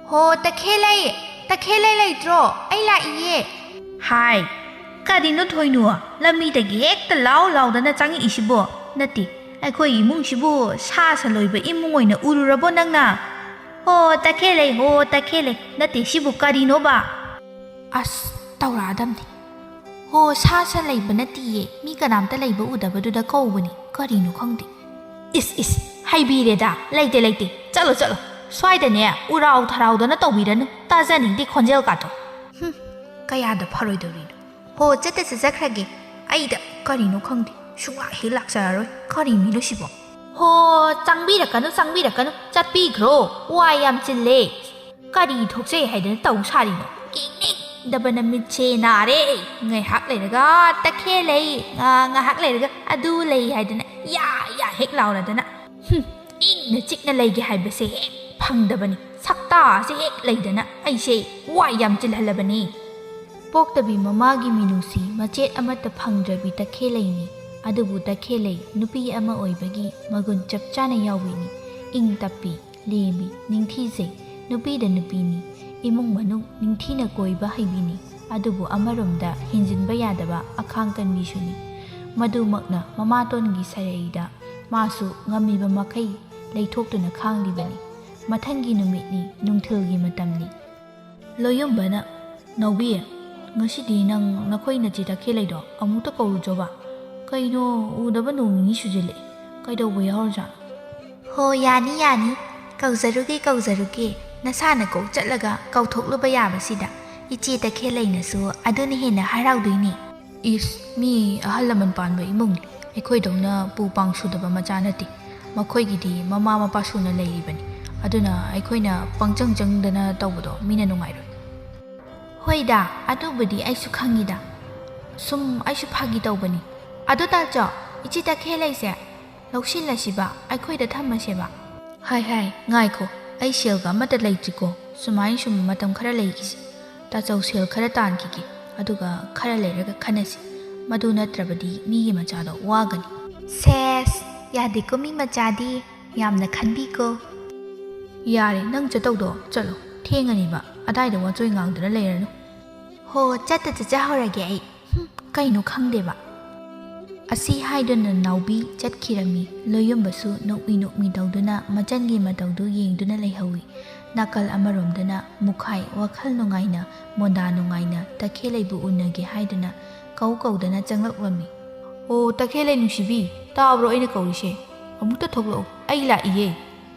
ꯍꯣ, ꯇꯈꯦꯜꯂꯩ! ꯇꯈꯦꯜꯂꯩ ꯂꯩꯇ꯭ꯔꯣ? ꯑꯩ ꯂꯥꯛꯏꯌꯦ! ꯍꯥꯏ! ꯀꯔꯤꯅꯣ ꯊꯣꯏꯅꯨ? ꯂꯝꯕꯤꯗꯒꯤ ꯍꯦꯛꯇ ꯂꯥꯎ ꯂꯥꯎꯗꯅ ꯆꯪꯉꯛꯏꯁꯤꯕꯣ? ꯅꯠꯇꯦ, ꯑꯩꯈꯣꯏ ꯏꯃꯨꯡꯁꯤꯕꯨ ꯁꯥ ꯁꯟ ꯂꯣꯏꯕ ꯏꯃꯨꯡ ꯑꯣꯏꯅ ꯎꯔꯨꯔꯕꯣ ꯅꯪꯅ? ꯍꯣ, ꯇꯈꯦꯜꯂꯩ, ꯍꯣ, ꯇꯈꯦꯜꯂꯩ! ꯅꯠꯇꯦ, ꯁꯤꯕꯨ ꯀꯔꯤꯅꯣꯕ? ꯑꯁ, ꯇꯧꯔꯛꯑꯗꯝꯅꯤ꯫ ꯍꯣ, ꯁꯥ ꯁꯟ ꯂꯩꯕ ꯅꯠꯇꯤꯌꯦ, ꯃꯤ ꯀꯅꯥꯝꯇ ꯂꯩꯕ ꯎꯗꯕꯗꯨꯗ ꯀꯧꯕꯅꯤ, ꯀꯔꯤꯅꯣ ꯈꯪꯗꯦ꯫ ꯏꯁ, ꯏꯁ, ꯍꯩꯕꯤꯔꯦꯗ, ꯂꯩꯇꯦ, ꯂꯩꯇꯦ, ꯆꯠꯂꯣ, ꯆꯠꯂꯣ, ꯁ꯭ꯋꯥꯏꯗꯅꯦ ꯎꯔꯥꯎ ꯊꯔꯥꯎꯗꯅ ꯇꯧꯕꯤꯔꯅꯨ, ꯇꯥꯖꯅꯤꯡꯗꯦ ꯈꯣꯟꯖꯦꯜ ꯀꯥꯗꯣ꯫ ꯍꯨꯝ, ꯀꯌꯥꯗ ꯐꯔꯣꯏꯗꯧꯔꯤꯅꯣ? ꯍꯣ, ꯆꯠꯇ ꯆꯠꯆꯈ꯭ꯔꯒꯦ꯫ ꯑꯩꯗ ꯀꯔꯤꯅꯣ ꯈꯪꯗꯦ, ꯁꯨꯡꯂꯥꯛ ꯍꯦꯛ ꯂꯥꯛꯆꯔꯔꯣꯏ, ꯀꯔꯤ ꯃꯤꯅꯣ ꯁꯤꯕꯣ? ꯍꯣ, ꯆꯪꯕꯤꯔꯛꯀꯅꯨ, ꯆꯪꯕꯤꯔꯛꯀꯅꯨ, ꯆꯠꯄꯤꯈ꯭ꯔꯣ, ꯋꯥ ꯌꯥꯝ ꯆꯤꯜꯂꯦ꯫ ꯀꯔꯤ ꯊꯣꯛꯆꯩ ꯍꯥꯏꯗꯅ ꯇꯧ ꯁꯥꯔꯤꯅꯣ? ꯌꯦꯡꯅꯤꯡꯗꯕꯅ ꯃꯤꯠꯁꯦ ꯅꯥꯔꯦ꯫ ꯉꯥꯏꯍꯥꯛ ꯂꯩꯔꯒ ꯇꯈꯦꯜ ꯂꯩ, ꯉꯥ-, ꯉꯥꯏꯍꯥꯛ ꯂꯩꯔꯒ ꯑꯗꯨ ꯂꯩ ꯍꯥꯏꯗꯅ ꯌꯥ ꯌꯥ ꯍꯦꯛ ꯂꯥꯎꯔꯗꯅ꯫ ꯍꯨꯝ, ꯏꯪꯅ ꯆꯤꯛꯅ ꯂꯩꯒꯦ ꯍꯥꯏꯕꯁꯦ ꯍꯦꯛ ꯐꯪꯗꯕꯅꯤ꯫ ꯁꯛꯇꯥꯁꯦ ꯍꯦꯛ ꯂꯩꯗꯅ ꯑꯩꯁꯦ ꯋꯥꯏ ꯌꯥꯝ ꯆꯤꯜꯍꯜꯂꯕꯅꯤ꯫ ꯄꯣꯛꯇꯕꯤ ꯃꯃꯥꯒꯤ ꯃꯤꯅꯨꯡꯁꯤ ꯃꯆꯦꯠ ꯑꯃꯠꯇ ꯐꯪꯗ꯭ꯔꯕꯤ ꯇꯈꯦꯜꯂꯩꯅꯤ꯫ ꯑꯗꯨꯕꯨ ꯇꯈꯦꯜꯂꯩ ꯅꯨꯄꯤ ꯑꯃ ꯑꯣꯏꯕꯒꯤ ꯃꯒꯨꯟ ꯆꯞ ꯆꯥꯅ ꯌꯥꯎꯕꯤꯅꯤ꯫ ꯏꯪ ꯇꯞꯄꯤ, ꯂꯦꯝꯃꯤ, ꯅꯤꯡꯊꯤꯖꯩ, ꯅꯨꯄꯤꯗ ꯅꯨꯄꯤꯅꯤ꯫ ꯏꯃꯨꯡ ꯃꯅꯨꯡ ꯅꯤꯡꯊꯤꯅ ꯀꯣꯏꯕ ꯍꯩꯕꯤꯅꯤ꯫ ꯑꯗꯨꯕꯨ ꯑꯃꯔꯣꯝꯗ ꯍꯦꯟꯖꯤꯟꯕ ꯌꯥꯗꯕ ꯑꯈꯥꯡ ꯀꯟꯕꯤꯁꯨꯅꯤ꯫ ꯃꯗꯨꯃꯛꯅ ꯃꯃꯥꯇꯣꯟꯒꯤ ꯁꯔꯩꯗ ꯃꯥꯁꯨ ꯉꯝꯃꯤꯕ ꯃꯈꯩ ꯂꯩꯊꯣꯛꯇꯨꯅ ꯈꯥꯡꯂꯤꯕꯅꯤ꯫ ꯃꯊꯪꯒꯤ ꯅꯨꯃꯤꯠꯅꯤ, ꯅꯨꯡꯊꯤꯜꯒꯤ ꯃꯇꯝꯅꯤ꯫ ꯂꯣꯌꯨꯝꯕꯅ, "ꯅꯥꯎꯕꯤ, ꯉꯁꯤꯗꯤ ꯅꯪ ꯅꯈꯣꯏ ꯅꯆꯦ ꯇꯈꯦꯜꯂꯩꯗꯣ ꯑꯃꯨꯛꯇ ꯀꯧꯔꯨꯆꯣꯕ꯫ ꯀꯩꯅꯣ, ꯎꯗꯕ ꯅꯣꯡ ꯅꯤꯅꯤ ꯁꯨꯖꯤꯜꯂꯛꯑꯦ꯫ ꯀꯩꯗꯧꯕ ꯌꯥꯎꯔꯖꯥꯠꯅꯣ?" "ꯍꯣ, ꯌꯥꯅꯤ, ꯌꯥꯅꯤ꯫ ꯀꯧꯖꯔꯨꯒꯦ, ꯀꯧꯖꯔꯨꯒꯦ꯫ ꯅꯁꯥꯅ ꯀꯣꯛ ꯆꯠꯂꯒ ꯀꯧꯊꯣꯛꯂꯨꯕ ꯌꯥꯕꯁꯤꯗ꯫ ꯏꯆꯦ ꯇꯈꯦꯜꯂꯩꯅꯁꯨ ꯑꯗꯨꯅ ꯍꯦꯟꯅ ꯍꯔꯥꯎꯗꯣꯏꯅꯤ꯫" "ꯏꯁ, ꯃꯤ ꯑꯍꯜ ꯂꯃꯟ ꯄꯥꯟꯕ ꯏꯃꯨꯡꯅꯤ꯫ ꯑꯩꯈꯣꯏꯗꯧꯅ ꯄꯨ ꯄꯥꯡ ꯁꯨꯗꯕ ꯃꯆꯥ ꯅꯠꯇꯦ꯫ ꯃꯈꯣꯏꯒꯤꯗꯤ ꯃꯃꯥ ꯃꯄꯥ ꯁꯨꯅ ꯂꯩꯔꯤꯕꯅꯤ꯫ ꯑꯗꯨꯅ ꯑꯩꯈꯣꯏꯅ ꯄꯪꯆꯪ ꯆꯪꯗꯅ ꯇꯧꯕꯗꯣ ꯃꯤꯅ ꯅꯨꯡꯉꯥꯏꯔꯣꯏ꯫" "ꯍꯣꯏꯗ, ꯑꯗꯨꯕꯨꯗꯤ ꯑꯩꯁꯨ ꯈꯪꯉꯤꯗ꯫ ꯁꯨꯝ ꯑꯩꯁꯨ ꯐꯥꯒꯤ ꯇꯧꯕꯅꯤ꯫ ꯑꯗꯣ ꯇꯥꯆꯧ, ꯏꯆꯦ ꯇꯈꯦꯜꯂꯩꯁꯦ ꯂꯧꯁꯤꯜꯂꯁꯤꯕ, ꯑꯩꯈꯣꯏꯗ ꯊꯝꯃꯁꯦꯕ꯫" "ꯍꯥꯏ, ꯍꯥꯏ, ꯉꯥꯏꯈꯣ, ꯑꯩ ꯁꯦꯜꯒ ꯑꯃꯠꯇ ꯂꯩꯇ꯭ꯔꯤꯀꯣ꯫ ꯁꯨꯃꯥꯏꯅ ꯁꯨꯝ ꯃꯇꯝ ꯈꯔ ꯂꯩꯈꯤꯁꯤ꯫ ꯇꯥꯆꯧ ꯁꯦꯜ ꯈꯔ ꯇꯥꯟꯈꯤꯒꯦ, ꯑꯗꯨꯒ ꯈꯔ ꯂꯩꯔꯒ ꯈꯟꯅꯁꯤ꯫ ꯃꯗꯨ ꯅꯠꯇ꯭ꯔꯕꯗꯤ ꯃꯤꯒꯤ ꯃꯆꯥꯗꯣ ꯋꯥꯒꯅꯤ꯫" "ꯁꯦꯁ, ꯌꯥꯗꯦꯀꯣ ꯃꯤ ꯃꯆꯥꯗꯤ꯫ ꯌꯥꯝꯅ ꯈꯟꯕꯤꯀꯣ꯫" "ꯌꯥꯔꯦ, ꯅꯪ ꯆꯠꯇꯧꯗꯣ ꯆꯠꯂꯣ꯫ ꯊꯦꯡꯉꯅꯤꯕ, ꯑꯗꯥꯏꯗ ꯋꯥꯆꯣꯏ ꯉꯥꯡꯗꯅ ꯂꯩꯔꯅꯨ꯫" "ꯍꯣ, ꯆꯠꯇ ꯆꯠꯆꯍꯧꯔꯒꯦ ꯑꯩ꯫ ꯍꯨꯝ, ꯀꯩꯅꯣ ꯈꯪꯗꯦꯕ꯫" ꯑꯁꯤ ꯍꯥꯏꯗꯨꯅ ꯅꯥꯎꯕꯤ ꯆꯠꯈꯤꯔꯝꯃꯤ꯫ ꯂꯣꯌꯨꯝꯕꯁꯨ ꯅꯣꯛꯃꯤ ꯅꯣꯛꯃꯤ ꯇꯧꯗꯨꯅ ꯃꯆꯟꯒꯤ ꯃꯇꯧꯗꯨ ꯌꯦꯡꯗꯨꯅ ꯂꯩꯍꯧꯏ꯫ ꯅꯥꯀꯜ ꯑꯃꯔꯣꯝꯗꯅ ꯃꯨꯈꯥꯏ ꯋꯥꯈꯜ ꯅꯨꯡꯉꯥꯏꯅ, ꯃꯣꯟꯗꯥ ꯅꯨꯡꯉꯥꯏꯅ ꯇꯈꯦꯜꯂꯩꯕꯨ ꯎꯅꯒꯦ ꯍꯥꯏꯗꯨꯅ ꯀꯧ ꯀꯧꯗꯅ ꯆꯪꯂꯛꯂꯝꯃꯤ꯫ "ꯑꯣ, ꯇꯈꯦꯜꯂꯩ ꯅꯨꯡꯁꯤꯕꯤ, ꯇꯥꯕ꯭ꯔꯣ ꯑꯩꯅ ꯀꯧꯔꯤꯁꯦ? ꯑꯃꯨꯛꯇ ꯊꯣꯛꯂꯛꯑꯣ, ꯑꯩ ꯂꯥꯛꯏꯌꯦ꯫"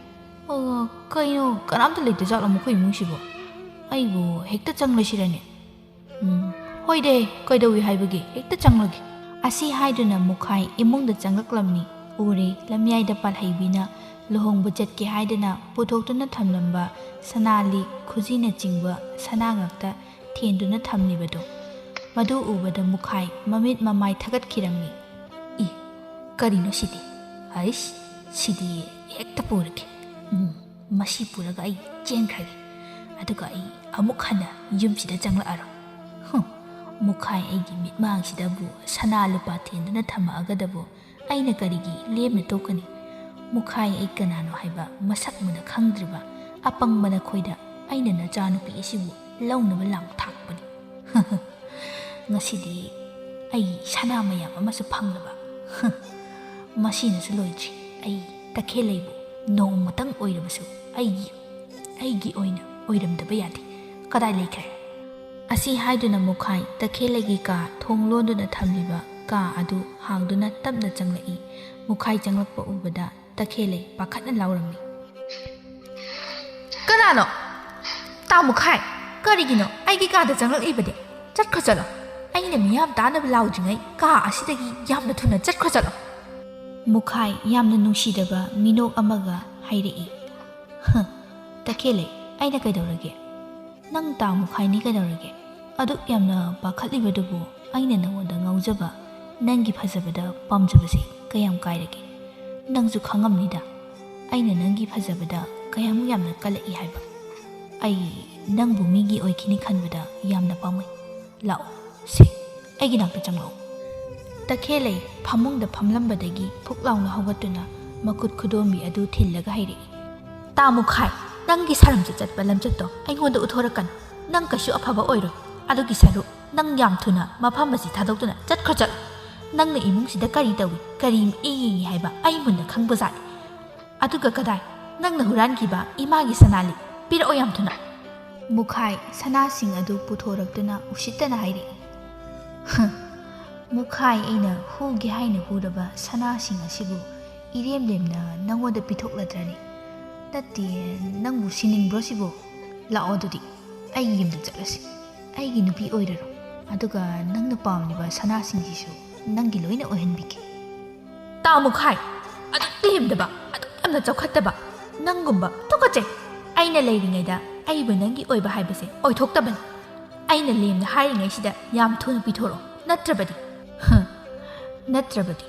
"ꯑꯣ, ꯀꯩꯅꯣ, ꯀꯅꯥꯝꯇ ꯂꯩꯇꯖꯥꯠꯂꯣ ꯃꯈꯣꯏ ꯏꯃꯨꯡꯁꯤꯕꯣ? ꯑꯩꯕꯨ ꯍꯦꯛꯇ ꯆꯪꯂꯁꯤꯔꯅꯦ?" "ꯎꯝ, ꯍꯣꯏꯗꯦ, ꯀꯩꯗꯧꯏ ꯍꯥꯏꯕꯒꯦ? ꯍꯦꯛꯇ ꯆꯪꯂꯒꯦ꯫" ꯑꯁꯤ ꯍꯥꯏꯗꯨꯅ ꯃꯨꯈꯥꯏ ꯏꯃꯨꯡꯗ ꯆꯪꯂꯛꯂꯝꯃꯤ꯫ ꯎꯔꯦ, ꯂꯝꯌꯥꯏꯗ ꯄꯥꯜꯍꯩꯕꯤꯅ ꯂꯨꯍꯣꯡꯕ ꯆꯠꯀꯦ ꯍꯥꯏꯗꯅ ꯄꯨꯊꯣꯛꯇꯨꯅ ꯊꯝꯂꯝꯕ ꯁꯅꯥ ꯂꯤꯛ, ꯈꯨꯖꯤꯅꯆꯤꯡꯕ ꯁꯅꯥ ꯉꯥꯛꯇ ꯊꯦꯟꯗꯨꯅ ꯊꯝꯂꯤꯕꯗꯨ꯫ ꯃꯗꯨ ꯎꯕꯗ ꯃꯨꯈꯥꯏ ꯃꯃꯤꯠ ꯃꯃꯥꯏ ꯊꯀꯠꯈꯤꯔꯝꯃꯤ꯫ "ꯏ, ꯀꯔꯤꯅꯣ ꯁꯤꯗꯤ? ꯍꯩꯁ, ꯁꯤꯗꯤ ꯍꯦꯛꯇ ꯄꯨꯔꯒꯦ꯫ ꯎꯝ, ꯃꯁꯤ ꯄꯨꯔꯒ ꯑꯩ ꯆꯦꯟꯈ꯭ꯔꯒꯦ꯫ ꯑꯗꯨꯒ ꯑꯩ ꯑꯃꯨꯛ ꯍꯟꯅ ꯌꯨꯝꯁꯤꯗ ꯆꯪꯂꯛꯑꯔꯣꯏ꯫ ꯍꯨꯝ, ꯃꯨꯈꯥꯏ ꯑꯩꯒꯤ ꯃꯤꯠꯃꯥꯡꯁꯤꯗꯕꯨ ꯁꯅꯥ ꯂꯨꯄꯥ ꯊꯦꯟꯗꯨꯅ ꯊꯝꯃꯛꯑꯒꯗꯕꯨ ꯑꯩꯅ ꯀꯔꯤꯒꯤ ꯂꯦꯝꯅ ꯇꯣꯛꯀꯅꯤ? ꯃꯨꯈꯥꯏ ꯑꯩ ꯀꯅꯥꯅꯣ ꯍꯥꯏꯕ ꯃꯁꯛ ꯃꯨꯟꯅ ꯈꯪꯗ꯭ꯔꯤꯕ ꯑꯄꯪꯕ ꯅꯈꯣꯏꯗ ꯑꯩꯅ ꯅꯆꯥꯅꯨꯄꯤ ꯑꯁꯤꯕꯨ ꯂꯧꯅꯕ ꯂꯥꯡ ꯊꯥꯛꯄꯅꯤ꯫ ꯉꯁꯤꯗꯤ ꯑꯩ ꯁꯅꯥ ꯃꯌꯥꯝ ꯑꯃꯁꯨ ꯐꯪꯂꯕ꯫ ꯃꯁꯤꯅꯁꯨ ꯂꯣꯏꯗ꯭ꯔꯤ꯫ ꯑꯩ ꯇꯈꯦꯜꯂꯩꯕꯨ ꯅꯣꯡꯃꯇꯪ ꯑꯣꯏꯔꯕꯁꯨ ꯑꯩꯒꯤ, ꯑꯩꯒꯤ ꯑꯣꯏꯅ ꯑꯣꯏꯔꯝꯗꯕ ꯌꯥꯗꯦ꯫ ꯀꯗꯥꯏ ꯂꯩꯈ꯭ꯔꯦ?" ꯑꯁꯤ ꯍꯥꯏꯗꯨꯅ ꯃꯨꯈꯥꯏ ꯇꯈꯦꯜꯂꯩꯒꯤ ꯀꯥ ꯊꯣꯡ ꯂꯣꯟꯗꯨꯅ ꯊꯝꯂꯤꯕ ꯀꯥ ꯑꯗꯨ ꯍꯥꯡꯗꯨꯅ ꯇꯞꯅ ꯆꯪꯂꯛꯏ꯫ ꯃꯨꯈꯥꯏ ꯆꯪꯂꯛꯄ ꯎꯕꯗ ꯇꯈꯦꯜꯂꯩ ꯄꯥꯈꯠꯅ ꯂꯥꯎꯔꯝꯃꯤ꯫ "ꯀꯅꯥꯅꯣ? ꯇꯥ ꯃꯨꯈꯥꯏ, ꯀꯔꯤꯒꯤꯅꯣ ꯑꯩꯒꯤ ꯀꯥꯗ ꯆꯪꯂꯛꯂꯤꯕꯗꯤ? ꯆꯠꯈ꯭ꯔꯣ ꯆꯠꯂꯣ꯫ ꯑꯩꯅ ꯃꯤꯌꯥꯝ ꯇꯥꯅꯕ ꯂꯥꯎꯗ꯭ꯔꯤꯉꯩ ꯀꯥ ꯑꯁꯤꯗꯒꯤ ꯌꯥꯝꯅ ꯊꯨꯅ ꯆꯠꯈ꯭ꯔꯣ ꯆꯠꯂꯣ꯫" ꯃꯨꯈꯥꯏ ꯌꯥꯝꯅ ꯅꯨꯡꯁꯤꯗꯕ ꯃꯤꯅꯣꯛ ꯑꯃꯒ ꯍꯥꯏꯔꯛꯏ꯫ "ꯍ, ꯇꯈꯦꯜꯂꯩ, ꯑꯩꯅ ꯀꯩꯗꯧꯔꯒꯦ? ꯅꯪ ꯇꯥ ꯃꯨꯈꯥꯏꯅꯤ ꯀꯩꯗꯧꯔꯒꯦ? ꯑꯗꯨꯛ ꯌꯥꯝꯅ ꯄꯥꯈꯠꯂꯤꯕꯗꯨꯕꯨ ꯑꯩꯅ ꯅꯉꯣꯟꯗ ꯉꯥꯎꯖꯕ, ꯅꯪꯒꯤ ꯐꯖꯕꯗ ꯄꯥꯝꯖꯕꯁꯤ ꯀꯌꯥꯝ ꯀꯥꯏꯔꯒꯦ? ꯅꯪꯁꯨ ꯈꯪꯉꯝꯅꯤꯗ, ꯑꯩꯅ ꯅꯪꯒꯤ ꯐꯖꯕꯗ ꯀꯌꯥꯃꯨꯛ ꯌꯥꯝꯅ ꯀꯜꯂꯛꯏ ꯍꯥꯏꯕ꯫ ꯑꯩ ꯅꯪꯕꯨ ꯃꯤꯒꯤ ꯑꯣꯏꯈꯤꯅꯤ ꯈꯟꯕꯗ ꯌꯥꯝꯅ ꯄꯥꯝꯃꯨꯏ꯫ ꯂꯥꯛꯑꯣ, ꯁꯦ, ꯑꯩꯒꯤ ꯅꯥꯛꯇ ꯆꯪꯂꯛꯑꯣ꯫" ꯇꯈꯦꯜꯂꯩ ꯐꯃꯨꯡꯗ ꯐꯝꯂꯝꯕꯗꯒꯤ ꯐꯨꯛ ꯂꯥꯎꯅ ꯍꯧꯒꯠꯇꯨꯅ ꯃꯈꯨꯠ ꯈꯨꯗꯣꯝꯕꯤ ꯑꯗꯨ ꯊꯤꯜꯂꯒ ꯍꯥꯏꯔꯛꯏ꯫ "ꯇꯥ ꯃꯨꯈꯥꯏ, ꯅꯪꯒꯤ ꯁꯥꯔꯝꯆꯠ ꯆꯠꯄ ꯂꯝꯆꯠꯇꯣ ꯑꯩꯉꯣꯟꯗ ꯎꯠꯊꯣꯔꯛꯀꯅꯨ꯫ ꯅꯪ ꯀꯩꯁꯨ ꯑꯐꯕ ꯑꯣꯏꯔꯣꯏ꯫ ꯑꯗꯨꯒꯤ ꯁꯔꯨꯛ ꯅꯪ ꯌꯥꯝ ꯊꯨꯅ ꯃꯐꯝ ꯑꯁꯤ ꯊꯥꯗꯣꯛꯇꯨꯅ ꯆꯠꯈ꯭ꯔꯣ ꯆꯠꯂꯣ꯫ ꯅꯪꯅ ꯏꯃꯨꯡꯁꯤꯗ ꯀꯔꯤ ꯇꯧꯏ, ꯀꯔꯤ ꯃꯤꯠꯌꯦꯡ ꯌꯦꯡꯉꯤ ꯍꯥꯏꯕ ꯑꯩ ꯃꯨꯟꯅ ꯈꯪꯕꯖꯥꯠꯅꯤ꯫ ꯑꯗꯨꯒ ꯀꯗꯥꯏ? ꯅꯪꯅ ꯍꯨꯔꯥꯟꯈꯤꯕ ꯏꯃꯥꯒꯤ ꯁꯅꯥ ꯂꯤꯛ ꯄꯤꯔꯛꯑꯣ ꯌꯥꯝ ꯊꯨꯅ꯫" ꯃꯨꯈꯥꯏ ꯁꯅꯥꯁꯤꯡ ꯑꯗꯨ ꯄꯨꯊꯣꯔꯛꯇꯨꯅ ꯎꯁꯤꯠꯇꯅ ꯍꯥꯏꯔꯛꯏ꯫ "ꯍ, ꯃꯨꯈꯥꯏ, ꯑꯩꯅ ꯍꯨꯒꯦ ꯍꯥꯏꯅ ꯍꯨꯔꯕ ꯁꯅꯥꯁꯤꯡ ꯑꯁꯤꯕꯨ ꯏꯔꯦꯝ ꯂꯦꯝꯅ ꯅꯪꯉꯣꯟꯗ ꯄꯤꯊꯣꯛꯂꯗ꯭ꯔꯅꯦ? ꯅꯠꯇꯦ, ꯅꯪꯕꯨ ꯁꯤꯅꯤꯡꯕ꯭ꯔꯣ ꯁꯤꯕꯨ? ꯂꯥꯛꯑꯣ ꯑꯗꯨꯗꯤ, ꯑꯩꯒꯤ ꯌꯨꯝꯗ ꯆꯠꯂꯁꯤ꯫ ꯑꯩꯒꯤ ꯅꯨꯄꯤ ꯑꯣꯏꯔꯔꯣ꯫ ꯑꯗꯨꯒ ꯅꯪꯅ ꯄꯥꯝꯂꯤꯕ ꯁꯅꯥꯁꯤꯡꯁꯤꯁꯨ ꯅꯪꯒꯤ ꯂꯣꯏꯅ ꯑꯣꯏꯍꯟꯕꯤꯒꯦ꯫" "ꯇꯥ ꯃꯨꯈꯥꯏ, ꯑꯗꯨꯛ ꯂꯦꯝꯗꯕ, ꯑꯗꯨꯛ ꯌꯥꯝꯅ ꯆꯥꯎꯈꯠꯇꯕ ꯅꯪꯒꯨꯝꯕ꯫ ꯇꯨꯀꯠꯆꯩ꯫ ꯑꯩꯅ ꯂꯩꯔꯤꯉꯩꯗ ꯑꯩꯕꯨ ꯅꯪꯒꯤ ꯑꯣꯏꯕ ꯍꯥꯏꯕꯁꯦ ꯑꯣꯏꯊꯣꯛꯇꯕꯅꯤ꯫ ꯑꯩꯅ ꯂꯦꯝꯅ ꯍꯥꯏꯔꯤꯉꯩꯁꯤꯗ ꯌꯥꯝ ꯊꯨꯅ ꯄꯤꯊꯣꯔꯛꯑꯣ, ꯅꯠꯇ꯭ꯔꯕꯗꯤ꯫ ꯍ, ꯅꯠꯇ꯭ꯔꯕꯗꯤ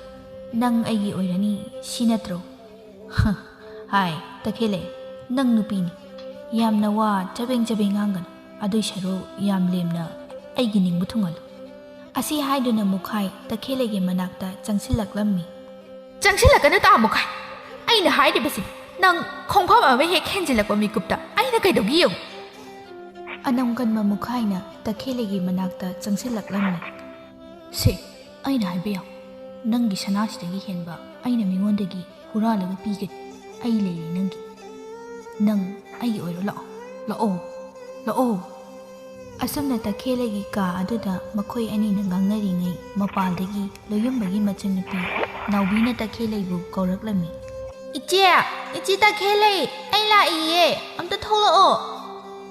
ꯅꯪ ꯑꯩꯒꯤ ꯑꯣꯏꯔꯅꯤ, ꯁꯤ ꯅꯠꯇ꯭ꯔꯣ? ꯍ, ꯍꯥꯏ, ꯇꯈꯦꯜꯂꯩ, ꯅꯪ ꯅꯨꯄꯤꯅꯤ꯫ ꯌꯥꯝꯅ ꯋꯥ ꯆꯕꯦꯡ ꯆꯕꯦꯡ ꯉꯥꯡꯒꯅꯨ꯫ ꯑꯗꯨꯏ ꯁꯔꯨꯛ ꯌꯥꯝ ꯂꯦꯝꯅ ꯑꯩꯒꯤ ꯅꯤꯡꯕ ꯊꯨꯡꯍꯜꯂꯨ꯫ ꯑꯁꯤ ꯍꯥꯏꯗꯨꯅ ꯃꯨꯈꯥꯏ ꯇꯈꯦꯜꯂꯩꯒꯤ ꯃꯅꯥꯛꯇ ꯆꯪꯁꯤꯜꯂꯛꯂꯝꯃꯤ꯫ ꯆꯪꯁꯤꯜꯂꯛꯀꯅꯨ ꯇꯥ ꯃꯨꯈꯥꯏ꯫ ꯑꯩꯅ ꯍꯥꯏꯔꯤꯕꯁꯤ ꯅꯪ ꯈꯣꯡꯐꯝ ꯑꯃ ꯍꯦꯛ ꯍꯦꯟꯖꯤꯜꯂꯛꯄ ꯃꯤꯀꯨꯞꯇ ꯑꯩꯅ ꯀꯩꯗꯧꯒꯦ ꯌꯦꯡꯉꯨ꯫ ꯑꯅꯝ ꯀꯟꯕ ꯃꯨꯈꯥꯏꯅ ꯇꯈꯦꯜꯂꯩꯒꯤ ꯃꯅꯥꯛꯇ ꯆꯪꯁꯤꯜꯂꯛꯂꯝꯃꯤ꯫ ꯁꯦ, ꯑꯩꯅ ꯍꯥꯏꯕ ꯌꯥꯎ꯫ ꯅꯪꯒꯤ ꯁꯅꯥꯁꯤꯗꯒꯤ ꯍꯦꯟꯕ ꯑꯩꯅ ꯃꯤꯉꯣꯟꯗꯒꯤ ꯍꯨꯔꯥꯜꯂꯒ ꯄꯤꯒꯅꯤ꯫ ꯑꯩ ꯂꯩꯔꯤ ꯅꯪꯒꯤ꯫ ꯅꯪ ꯑꯩꯒꯤ ꯑꯣꯏꯔꯣ, ꯂꯥꯛꯑꯣ꯫ ꯂꯥꯛꯑꯣ꯫ ꯂꯥꯛꯑꯣ꯫ ꯑꯁꯨꯝꯅ ꯇꯈꯦꯜꯂꯩꯒꯤ ꯀꯥ ꯑꯗꯨꯗ ꯃꯈꯣꯏ ꯑꯅꯤꯅ ꯉꯥꯡꯅꯔꯤꯉꯩ ꯃꯄꯥꯜꯗꯒꯤ ꯂꯣꯌꯨꯝꯕꯒꯤ ꯃꯆꯟꯅꯨꯄꯤ ꯅꯥꯎꯕꯤꯅ ꯇꯈꯦꯜꯂꯩꯕꯨ ꯀꯧꯔꯛꯂꯝꯃꯤ꯫ "ꯏꯆꯦ! ꯏꯆꯦ ꯇꯈꯦꯜꯂꯩ! ꯑꯩ ꯂꯥꯛꯏꯌꯦ! ꯑꯝꯇ ꯊꯣꯛꯂꯛꯑꯣ!"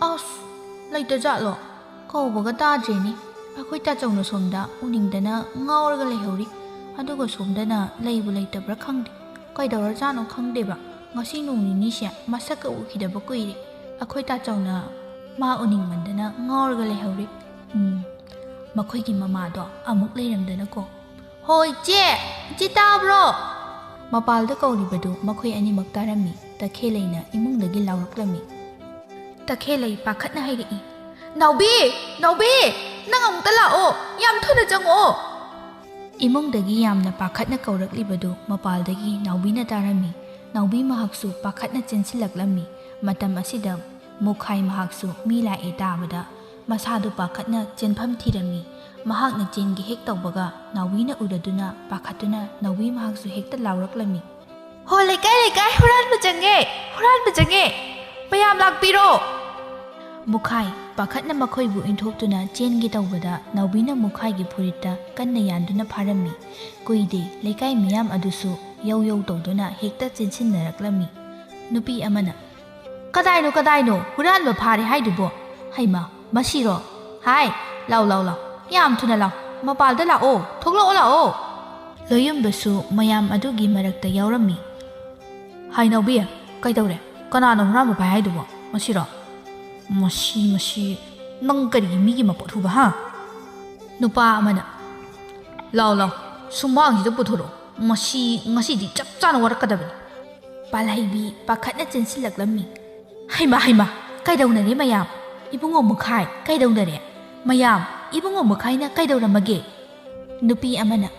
ꯑꯁ! ꯂꯩꯇꯖꯥꯠꯂꯣ? ꯀꯧꯕꯒ ꯇꯥꯗ꯭ꯔꯦꯅꯦ꯫ ꯑꯩꯈꯣꯏ ꯇꯥꯆꯧꯅ ꯁꯣꯝꯗ ꯎꯅꯤꯡꯗꯅ ꯉꯥꯎꯔꯒ ꯂꯩꯍꯧꯔꯤ꯫ ꯑꯗꯨꯒ ꯁꯣꯝꯗꯅ ꯂꯩꯕꯨ ꯂꯩꯇꯕ꯭ꯔꯥ ꯈꯪꯗꯦ꯫ ꯀꯩꯗꯧꯔꯖꯥꯠꯅꯣ ꯈꯪꯗꯦꯕ꯫ ꯉꯁꯤ ꯅꯣꯡ ꯅꯤꯅꯤꯁꯦ ꯃꯁꯛꯀ ꯎꯈꯤꯗꯕ ꯀꯨꯏꯔꯦ꯫ ꯑꯩꯈꯣꯏ ꯇꯥꯆꯧꯅ ꯃꯥ ꯎꯅꯤꯡꯃꯟꯗꯅ ꯉꯥꯎꯔꯒ ꯂꯩꯍꯧꯔꯤ꯫ ꯎꯝ, ꯃꯈꯣꯏꯒꯤ ꯃꯃꯥꯗꯣ ꯑꯃꯨꯛ ꯂꯩꯔꯝꯗꯅꯀꯣ꯫ "ꯍꯣ ꯏꯆꯦ! ꯏꯆꯦ ꯇꯥꯕ꯭ꯔꯣ?" ꯃꯄꯥꯜꯗ ꯀꯧꯔꯤꯕꯗꯨ ꯃꯈꯣꯏ ꯑꯅꯤꯃꯛ ꯇꯥꯔꯝꯃꯤ꯫ ꯇꯈꯦꯜꯂꯩꯅ ꯏꯃꯨꯡꯗꯒꯤ ꯂꯥꯎꯔꯛꯂꯝꯃꯤ꯫ ꯇꯈꯦꯜꯂꯩ ꯄꯥꯈꯠꯅ ꯍꯥꯏꯔꯛꯏ, "ꯅꯥꯎꯕꯤ! ꯅꯥꯎꯕꯤ! ꯅꯪ ꯑꯃꯨꯛꯇ ꯂꯥꯛꯑꯣ! ꯌꯥꯝ ꯊꯨꯅ ꯆꯪꯉꯛꯑꯣ!" ꯏꯃꯨꯡꯗꯒꯤ ꯌꯥꯝꯅ ꯄꯥꯈꯠꯅ ꯀꯧꯔꯛꯂꯤꯕꯗꯨ ꯃꯄꯥꯜꯗꯒꯤ ꯅꯥꯎꯕꯤꯅ ꯇꯥꯔꯝꯃꯤ꯫ ꯅꯥꯎꯕꯤ ꯃꯍꯥꯛꯁꯨ ꯄꯥꯈꯠꯅ ꯆꯦꯟꯁꯤꯜꯂꯛꯂꯝꯃꯤ꯫ ꯃꯇꯝ ꯑꯁꯤꯗ ꯃꯨꯈꯥꯏ ꯃꯍꯥꯛꯁꯨ ꯃꯤ ꯂꯥꯛꯑꯦ ꯇꯥꯕꯗ ꯃꯁꯥꯗꯨ ꯄꯥꯈꯠꯅ ꯆꯦꯟꯐꯝ ꯊꯤꯔꯝꯃꯤ꯫ ꯃꯍꯥꯛꯅ ꯆꯦꯟꯒꯦ ꯍꯦꯛ ꯇꯧꯕꯒ ꯅꯥꯎꯕꯤꯅ ꯎꯔꯗꯨꯅ ꯄꯥꯈꯠꯇꯨꯅ ꯅꯥꯎꯕꯤ ꯃꯍꯥꯛꯁꯨ ꯍꯦꯛꯇ ꯂꯥꯎꯔꯛꯂꯝꯃꯤ꯫ "ꯍꯣ, ꯂꯩꯀꯥꯏ, ꯂꯩꯀꯥꯏ, ꯍꯨꯔꯥꯟꯕ ꯆꯪꯉꯦ! ꯍꯨꯔꯥꯟꯕ ꯆꯪꯉꯦ! ꯃꯌꯥꯝ ꯂꯥꯛꯄꯤꯔꯣ!" ꯃꯨꯈꯥꯏ ꯄꯥꯈꯠꯅ ꯃꯈꯣꯏꯕꯨ ꯏꯟꯊꯣꯛꯇꯨꯅ ꯆꯦꯟꯒꯦ ꯇꯧꯕꯗ ꯅꯥꯎꯕꯤꯅ ꯃꯨꯈꯥꯏꯒꯤ ꯐꯨꯔꯤꯠꯇ ꯀꯟꯅ ꯌꯥꯟꯗꯨꯅ ꯐꯥꯔꯝꯃꯤ꯫ ꯀꯨꯏꯗꯦ, ꯂꯩꯀꯥꯏ ꯃꯤꯌꯥꯝ ꯑꯗꯨꯁꯨ ꯌꯧ ꯌꯧ ꯇꯧꯗꯨꯅ ꯍꯦꯛꯇ ꯆꯦꯟꯁꯤꯟꯅꯔꯛꯂꯝꯃꯤ꯫ ꯅꯨꯄꯤ ꯑꯃꯅ, "ꯀꯗꯥꯏꯅꯣ, ꯀꯗꯥꯏꯅꯣ ꯍꯨꯔꯥꯟꯕ ꯐꯥꯔꯦ ꯍꯥꯏꯗꯨꯕꯣ? ꯍꯩꯃꯥ, ꯃꯁꯤꯔꯣ? ꯍꯥꯏ, ꯂꯥꯎ, ꯂꯥꯎ, ꯂꯥꯎ, ꯌꯥꯝ ꯊꯨꯅ ꯂꯥꯎ, ꯃꯄꯥꯜꯗ ꯂꯥꯛꯑꯣ, ꯊꯣꯛꯂꯛꯑꯣ ꯂꯥꯛꯑꯣ!" ꯂꯣꯌꯨꯝꯕꯁꯨ ꯃꯌꯥꯝ ꯑꯗꯨꯒꯤ ꯃꯔꯛꯇ ꯌꯥꯎꯔꯝꯃꯤ꯫ ꯍꯥꯏ ꯅꯥꯎꯕꯤ, ꯀꯩꯗꯧꯔꯦ? ꯀꯅꯥꯅꯣ ꯍꯨꯔꯥꯟꯕ ꯄꯥꯏ ꯍꯥꯏꯗꯨꯕꯣ ꯉꯁꯤꯔꯣ? ꯃꯁꯤ, ꯃꯁꯤ, ꯅꯪ ꯀꯔꯤꯒꯤ ꯃꯤꯒꯤ ꯃꯄꯣꯠ ꯍꯨꯕ, ꯍꯥ? ꯅꯨꯄꯥ ꯑꯃꯅ, "ꯂꯥꯎ, ꯂꯥꯎ, ꯁꯨꯃꯥꯡꯁꯤꯗ ꯄꯨꯊꯣꯔꯛꯑꯣ꯫ ꯃꯁꯤ, ꯉꯁꯤꯗꯤ ꯆꯞ ꯆꯥꯅ ꯋꯥꯔꯛꯀꯗꯕꯅꯤ"꯫ ꯄꯥꯜꯍꯩꯕꯤ ꯄꯥꯈꯠꯅ ꯆꯦꯟꯁꯤꯜꯂꯛꯂꯝꯃꯤ꯫ "ꯍꯩꯃꯥ, ꯍꯩꯃꯥ, ꯀꯩꯗꯧꯅꯔꯦ ꯃꯌꯥꯝ? ꯏꯕꯨꯡꯉꯣ ꯃꯨꯈꯥꯏ, ꯀꯩꯗꯧꯅꯔꯦ? ꯃꯌꯥꯝ, ꯏꯕꯨꯡꯉꯣ ꯃꯨꯈꯥꯏꯅ ꯀꯩꯗꯧꯔꯝꯃꯒꯦ?" ꯅꯨꯄꯤ ꯑꯃꯅ,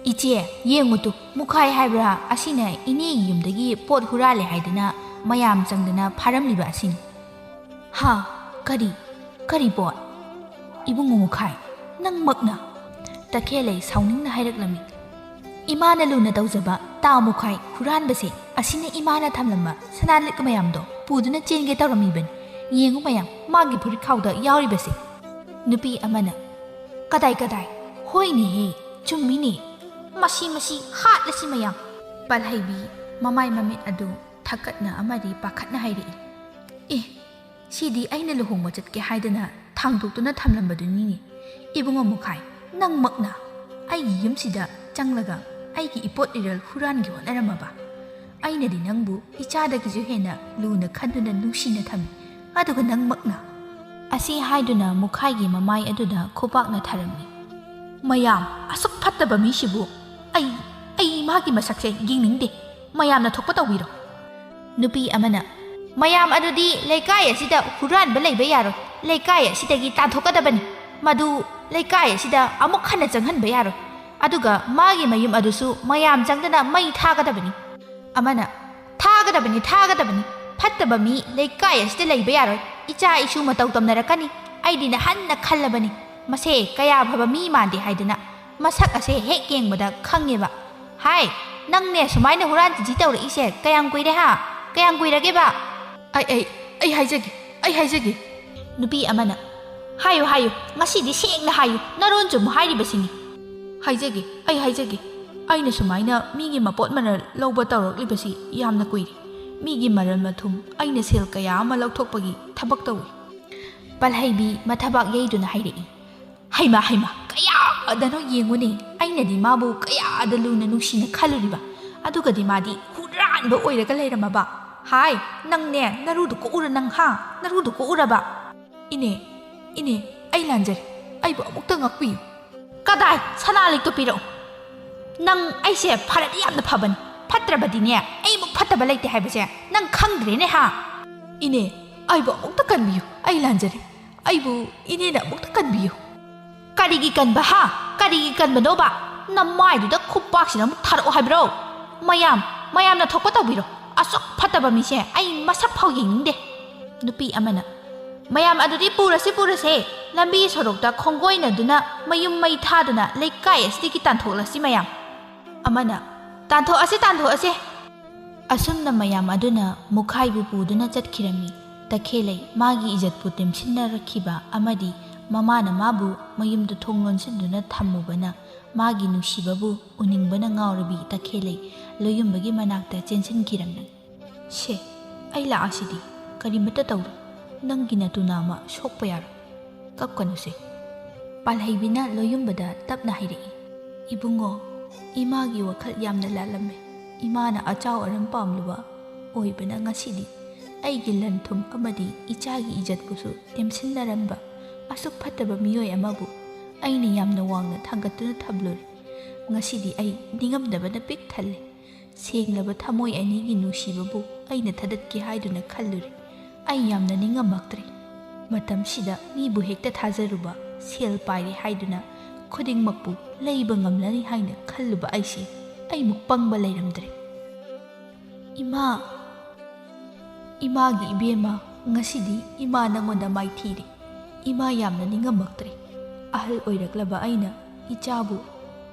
"ꯏꯆꯦ, ꯌꯦꯡꯉꯨꯇꯨ, ꯃꯨꯈꯥꯏ ꯍꯥꯏꯕ꯭ꯔꯥ, ꯑꯁꯤꯅ ꯏꯅꯦꯒꯤ ꯌꯨꯝꯗꯒꯤ ꯄꯣꯠ ꯍꯨꯔꯥꯜꯂꯦ ꯍꯥꯏꯗꯅ ꯃꯌꯥꯝ ꯆꯪꯗꯅ ꯐꯥꯔꯝꯂꯤꯕ ꯑꯁꯤꯅꯤ"꯫ "ꯍꯥ? ꯀꯔꯤ? ꯀꯔꯤ ꯄꯣꯠ? ꯏꯕꯨꯡꯉꯣ ꯃꯨꯈꯥꯏ, ꯅꯪꯃꯛꯅ?" ꯇꯈꯦꯜꯂꯩ ꯁꯥꯎꯅꯤꯡꯅ ꯍꯥꯏꯔꯛꯂꯝꯃꯤ꯫ "ꯏꯃꯥꯅ ꯂꯨꯅ ꯇꯧꯖꯕ ꯇꯥ ꯃꯨꯈꯥꯏ ꯍꯨꯔꯥꯟꯕꯁꯦ, ꯑꯁꯤꯅ ꯏꯃꯥꯅ ꯊꯝꯂꯝꯕ ꯁꯅꯥ ꯂꯤꯛ ꯃꯌꯥꯝꯗꯣ ꯄꯨꯗꯨꯅ ꯆꯦꯟꯒꯦ ꯇꯧꯔꯝꯃꯤꯕꯅꯤ꯫ ꯌꯦꯡꯉꯨ ꯃꯌꯥꯝ, ꯃꯥꯒꯤ ꯐꯨꯔꯤꯠꯈꯥꯎꯗ ꯌꯥꯎꯔꯤꯕꯁꯦ"꯫ ꯅꯨꯄꯤ ꯑꯃꯅ, "ꯀꯗꯥꯏ, ꯀꯗꯥꯏ? ꯍꯣꯏꯅꯦꯍꯦ, ꯆꯨꯝꯃꯤꯅꯦ꯫ ꯃꯁꯤ, ꯃꯁꯤ ꯍꯥꯠꯂꯁꯤ ꯃꯌꯥꯝ"꯫ ꯄꯥꯜꯍꯩꯕꯤ ꯃꯃꯥꯏ ꯃꯃꯤꯠ ꯑꯗꯨ ꯊꯛꯀꯠꯅ ꯑꯃꯗꯤ ꯄꯥꯈꯠꯅ ꯍꯥꯏꯔꯛꯏ꯫ "ꯑꯦ, ꯁꯤꯗꯤ ꯑꯩꯅ ꯂꯨꯍꯣꯡꯕ ꯆꯠꯀꯦ ꯍꯥꯏꯗꯅ ꯊꯥꯡꯗꯣꯛꯇꯨꯅ ꯊꯝꯂꯝꯕꯗꯨꯅꯤꯅꯦ꯫ ꯏꯕꯨꯡꯉꯣ ꯃꯨꯈꯥꯏ, ꯅꯪꯃꯛꯅ ꯑꯩꯒꯤ ꯌꯨꯝꯁꯤꯗ ꯆꯪꯂꯒ ꯑꯩꯒꯤ ꯏꯄꯣꯠ ꯏꯔꯜ ꯍꯨꯔꯥꯟꯒꯦ ꯍꯣꯠꯅꯔꯝꯃꯕ? ꯑꯩꯅꯗꯤ ꯅꯪꯕꯨ ꯏꯆꯥꯗꯒꯤꯁꯨ ꯍꯦꯟꯅ ꯂꯨꯅ ꯈꯟꯗꯨꯅ ꯅꯨꯡꯁꯤꯅ ꯊꯝꯃꯤ, ꯑꯗꯨꯒ ꯅꯪꯃꯛꯅ"꯫ ꯑꯁꯤ ꯍꯥꯏꯗꯨꯅ ꯃꯨꯈꯥꯏꯒꯤ ꯃꯃꯥꯏ ꯑꯗꯨꯗ ꯈꯨꯄꯥꯛꯅ ꯊꯥꯔꯝꯃꯤ꯫ "ꯃꯌꯥꯝ, ꯑꯁꯨꯛ ꯐꯠꯇꯕ ꯃꯤꯁꯤꯕꯨ ꯑꯩ, ꯑꯩ ꯃꯥꯒꯤ ꯃꯁꯛꯁꯦ ꯌꯦꯡꯅꯤꯡꯗꯦ꯫ ꯃꯌꯥꯝꯅ ꯊꯣꯛꯄ ꯇꯧꯕꯤꯔꯣ"꯫ ꯅꯨꯄꯤ ꯑꯃꯅ, "ꯃꯌꯥꯝ ꯑꯗꯨꯗꯤ ꯂꯩꯀꯥꯏ ꯑꯁꯤꯗ ꯍꯨꯔꯥꯟꯕ ꯂꯩꯕ ꯌꯥꯔꯣꯏ꯫ ꯂꯩꯀꯥꯏ ꯑꯁꯤꯗꯒꯤ ꯇꯥꯟꯊꯣꯛꯀꯗꯕꯅꯤ꯫ ꯃꯗꯨ ꯂꯩꯀꯥꯏ ꯑꯁꯤꯗ ꯑꯃꯨꯛ ꯍꯟꯅ ꯆꯪꯍꯟꯕ ꯌꯥꯔꯣꯏ꯫ ꯑꯗꯨꯒ ꯃꯥꯒꯤ ꯃꯌꯨꯝ ꯑꯗꯨꯁꯨ ꯃꯌꯥꯝ ꯆꯪꯗꯅ ꯃꯩ ꯊꯥꯒꯗꯕꯅꯤ"꯫ ꯑꯃꯅ, "ꯊꯥꯒꯗꯕꯅꯤ, ꯊꯥꯒꯗꯕꯅꯤ꯫ ꯐꯠꯇꯕ ꯃꯤ ꯂꯩꯀꯥꯏ ꯑꯁꯤꯗ ꯂꯩꯕ ꯌꯥꯔꯣꯏ꯫ ꯏꯆꯥ ꯏꯁꯨ ꯃꯇꯧ ꯇꯝꯅꯔꯛꯀꯅꯤ꯫ ꯑꯩꯗꯤ ꯅꯍꯟꯅ ꯈꯜꯂꯕꯅꯤ꯫ ꯃꯁꯦ ꯀꯌꯥ ꯐꯕ ꯃꯤ ꯃꯥꯟꯗꯦ ꯍꯥꯏꯗꯅ꯫ ꯃꯁꯛ ꯑꯁꯦ ꯍꯦꯛ ꯌꯦꯡꯕꯗ ꯈꯪꯉꯦꯕ꯫ ꯍꯥꯏ, ꯅꯪꯅꯦ ꯁꯨꯃꯥꯏꯅ ꯍꯨꯔꯥꯟ ꯆꯤꯟꯊꯤ ꯇꯧꯔꯛꯏꯁꯦ ꯀꯌꯥꯝ ꯀꯨꯏꯔꯦ ꯍꯥ? ꯀꯌꯥꯝ ꯀꯨꯏꯔꯒꯦꯕ?" "ꯑꯩ, ꯑꯩ, ꯑꯩ ꯍꯥꯏꯖꯒꯦ, ꯑꯩ ꯍꯥꯏꯖꯒꯦ"꯫ ꯅꯨꯄꯤ ꯑꯃꯅ, "ꯍꯥꯏꯌꯨ, ꯍꯥꯏꯌꯨ, ꯉꯁꯤꯗꯤ ꯁꯦꯡꯅ ꯍꯥꯏꯌꯨ, ꯅꯔꯣꯟ ꯆꯨꯝꯕ ꯍꯥꯏꯔꯤꯕꯁꯤꯅꯤ"꯫ "ꯍꯥꯏꯖꯒꯦ, ꯑꯩ ꯍꯥꯏꯖꯒꯦ꯫ ꯑꯩꯅ ꯁꯨꯃꯥꯏꯅ ꯃꯤꯒꯤ ꯃꯄꯣꯠ ꯃꯔꯜ ꯂꯧꯕ ꯇꯧꯔꯛꯂꯤꯕꯁꯤ ꯌꯥꯝꯅ ꯀꯨꯏꯔꯦ꯫ ꯃꯤꯒꯤ ꯃꯔꯜ ꯃꯊꯨꯝ ꯑꯩꯅ ꯁꯦꯜ ꯀꯌꯥ ꯑꯃ ꯂꯧꯊꯣꯛꯄꯒꯤ ꯊꯕꯛ ꯇꯧꯏ"꯫ ꯄꯜꯍꯩꯕꯤ ꯃꯊꯕꯥꯛ ꯌꯩꯗꯨꯅ ꯍꯥꯏꯔꯛꯏ꯫ "ꯍꯩꯃꯥ, ꯍꯩꯃꯥ, ꯀꯌꯥꯗꯅꯣ ꯌꯦꯡꯉꯨꯅꯦ, ꯑꯩꯅꯗꯤ ꯃꯥꯕꯨ ꯀꯌꯥꯗ ꯂꯨꯅ ꯅꯨꯡꯁꯤꯅ ꯈꯜꯂꯨꯔꯤꯕ, ꯑꯗꯨꯒꯗꯤ ꯃꯥꯗꯤ ꯍꯨꯔꯥꯟ ꯑꯣꯏꯔꯒ ꯂꯩꯔꯝꯃꯕ? ꯍꯥꯏ, ꯅꯪꯅꯦ, ꯅꯔꯨꯗꯨ ꯀꯣꯛꯎꯔ ꯅꯪ, ꯍꯥ? ꯅꯔꯨꯗꯨ ꯀꯣꯛꯎꯔꯕ? ꯏꯅꯦ, ꯏꯅꯦ, ꯑꯩ ꯂꯥꯟꯖꯔꯦ꯫ ꯑꯩꯕꯨ ꯑꯃꯨꯛꯇ ꯉꯥꯛꯄꯤꯌꯨ꯫ ꯀꯗꯥꯏ? ꯁꯅꯥ ꯂꯤꯛꯇꯣ ꯄꯤꯔꯛꯎ꯫ ꯅꯪ ꯑꯩꯁꯦ ꯐꯔꯗꯤ ꯌꯥꯝꯅ ꯐꯕꯅꯤ, ꯐꯠꯇ꯭ꯔꯕꯗꯤꯅꯦ, ꯑꯩꯃꯨꯛ ꯐꯠꯇꯕ ꯂꯩꯇꯦ ꯍꯥꯏꯕꯁꯦ ꯅꯪ ꯈꯪꯗ꯭ꯔꯦꯅꯦ, ꯍꯥ? ꯏꯅꯦ, ꯑꯩꯕꯨ ꯑꯃꯨꯛꯇ ꯀꯟꯕꯤꯌꯨ꯫ ꯑꯩ ꯂꯥꯟꯖꯔꯦ꯫ ꯑꯩꯕꯨ ꯏꯅꯦꯅ ꯑꯃꯨꯛꯇ ꯀꯟꯕꯤꯌꯨ꯫ ꯀꯔꯤꯒꯤ ꯀꯟꯕ, ꯍꯥ? ꯀꯔꯤꯒꯤ ꯀꯟꯕꯅꯣꯕ? ꯅꯃꯥꯏꯗꯨꯗ ꯈꯨꯄꯥꯛꯁꯤꯅ ꯑꯃꯨꯛ ꯊꯥꯔꯛꯑꯣ ꯍꯥꯏꯕ꯭ꯔꯣ? ꯃꯌꯥꯝ, ꯃꯌꯥꯝꯅ ꯊꯣꯛꯄ ꯇꯧꯕꯤꯔꯣ꯫ ꯑꯁꯨꯛ ꯐꯠꯇꯕ ꯃꯤꯁꯦ ꯑꯩ ꯃꯁꯛ ꯐꯥꯎ ꯌꯦꯡꯅꯤꯡꯗꯦ꯫ ꯅꯨꯄꯤ ꯑꯃꯅ, "ꯃꯌꯥꯝ ꯑꯗꯨꯗꯤ ꯄꯨꯔꯁꯤ, ꯄꯨꯔꯁꯦ꯫ ꯂꯝꯕꯤ ꯁꯣꯔꯣꯛꯇ ꯈꯣꯡꯒꯣꯏꯅꯗꯨꯅ, ꯃꯌꯨꯝ ꯃꯩ ꯊꯥꯗꯨꯅ ꯂꯩꯀꯥꯏ ꯑꯁꯤꯗꯒꯤ ꯇꯥꯟꯊꯣꯛꯂꯁꯤ ꯃꯌꯥꯝ"꯫ ꯑꯃꯅ, "ꯇꯥꯟꯊꯣꯛꯑꯁꯤ, ꯇꯥꯟꯊꯣꯛꯑꯁꯤ"꯫ ꯑꯁꯨꯝꯅ ꯃꯌꯥꯝ ꯑꯗꯨꯅ ꯃꯨꯈꯥꯏꯕꯨ ꯄꯨꯗꯨꯅ ꯆꯠꯈꯤꯔꯝꯃꯤ꯫ ꯇꯈꯦꯜꯂꯩ ꯃꯥꯒꯤ ꯏꯖꯠꯄꯨ ꯇꯦꯝꯁꯤꯟꯅꯔꯛꯈꯤꯕ ꯑꯃꯗꯤ ꯃꯃꯥꯅ ꯃꯥꯕꯨ ꯃꯌꯨꯝꯗ ꯊꯣꯡ ꯂꯣꯟꯁꯤꯟꯗꯨꯅ ꯊꯝꯃꯨꯕꯅ ꯃꯥꯒꯤ ꯅꯨꯡꯁꯤꯕꯕꯨ ꯎꯅꯤꯡꯕꯅ ꯉꯥꯎꯔꯕꯤ ꯇꯈꯦꯜꯂꯩ ꯂꯣꯌꯨꯝꯕꯒꯤ ꯃꯅꯥꯛꯇ ꯆꯦꯟꯁꯤꯟꯈꯤꯔꯝꯃꯤ꯫ "ꯁꯦ, ꯑꯩ ꯂꯥꯛꯑꯁꯤꯗꯤ, ꯀꯔꯤꯃꯠꯇ ꯇꯧꯔꯣꯏ꯫ ꯅꯪꯒꯤ ꯅꯇꯨ ꯅꯥꯝꯃ ꯁꯣꯛꯄ ꯌꯥꯔꯣꯏ꯫ ꯀꯞꯀꯅꯨꯁꯦ"꯫ ꯄꯥꯜꯍꯩꯕꯤꯅ ꯂꯣꯌꯨꯝꯕꯗ ꯇꯞꯅ ꯍꯥꯏꯔꯛꯏ, "ꯏꯕꯨꯡꯉꯣ, ꯏꯃꯥꯒꯤ ꯋꯥꯈꯜ ꯌꯥꯝꯅ ꯂꯥꯜꯂꯝꯃꯦ꯫ ꯏꯃꯥꯅ ꯑꯆꯥꯎ ꯑꯔꯝ ꯄꯥꯝꯂꯨꯕ ꯑꯣꯏꯕꯅ ꯉꯁꯤꯗꯤ ꯑꯩꯒꯤ ꯂꯟ ꯊꯨꯝ ꯑꯃꯗꯤ ꯏꯆꯥꯒꯤ ꯏꯖꯠꯄꯨꯁꯨ ꯇꯦꯝꯁꯤꯟꯅꯔꯝꯕ ꯑꯁꯨꯛ ꯐꯠꯇꯕ ꯃꯤꯑꯣꯏ ꯑꯃꯕꯨ ꯑꯩꯅ ꯌꯥꯝꯅ ꯋꯥꯡꯅ ꯊꯥꯡꯒꯠꯇꯨꯅ ꯊꯝꯂꯨꯔꯦ꯫ ꯉꯁꯤꯗꯤ ꯑꯩ ꯅꯤꯡꯉꯝꯗꯕꯅ ꯄꯤꯛ ꯊꯜꯂꯦ꯫ ꯁꯦꯡꯂꯕ ꯊꯃꯣꯏ ꯑꯅꯤꯒꯤ ꯅꯨꯡꯁꯤꯕꯕꯨ ꯑꯩꯅ ꯊꯗꯠꯀꯦ ꯍꯥꯏꯗꯨꯅ ꯈꯜꯂꯨꯔꯦ꯫ ꯑꯩ ꯌꯥꯝꯅ ꯅꯤꯡꯉꯝꯃꯛꯇ꯭ꯔꯦ꯫ ꯃꯇꯝꯁꯤꯗ ꯃꯤꯕꯨ ꯍꯦꯛꯇ ꯊꯥꯖꯔꯨꯕ, ꯁꯦꯜ ꯄꯥꯏꯔꯦ ꯍꯥꯏꯗꯨꯅ ꯈꯨꯗꯤꯡꯃꯛꯄꯨ ꯂꯩꯕ ꯉꯝꯂꯅꯤ ꯍꯥꯏꯅ ꯈꯜꯂꯨꯕ ꯑꯩꯁꯦ ꯑꯩꯃꯨꯛ ꯄꯪꯕ ꯂꯩꯔꯝꯗ꯭ꯔꯦ꯫ ꯏꯃꯥ, ꯏꯃꯥꯒꯤ ꯏꯕꯦꯝꯃ, ꯉꯁꯤꯗꯤ ꯏꯃꯥ ꯅꯪꯉꯣꯟꯗ ꯃꯥꯏꯊꯤꯔꯦ꯫ ꯏꯃꯥ ꯌꯥꯝꯅ ꯅꯤꯡꯉꯝꯃꯛꯇ꯭ꯔꯦ꯫ ꯑꯍꯜ ꯑꯣꯏꯔꯛꯂꯕ ꯑꯩꯅ ꯏꯆꯥꯕꯨ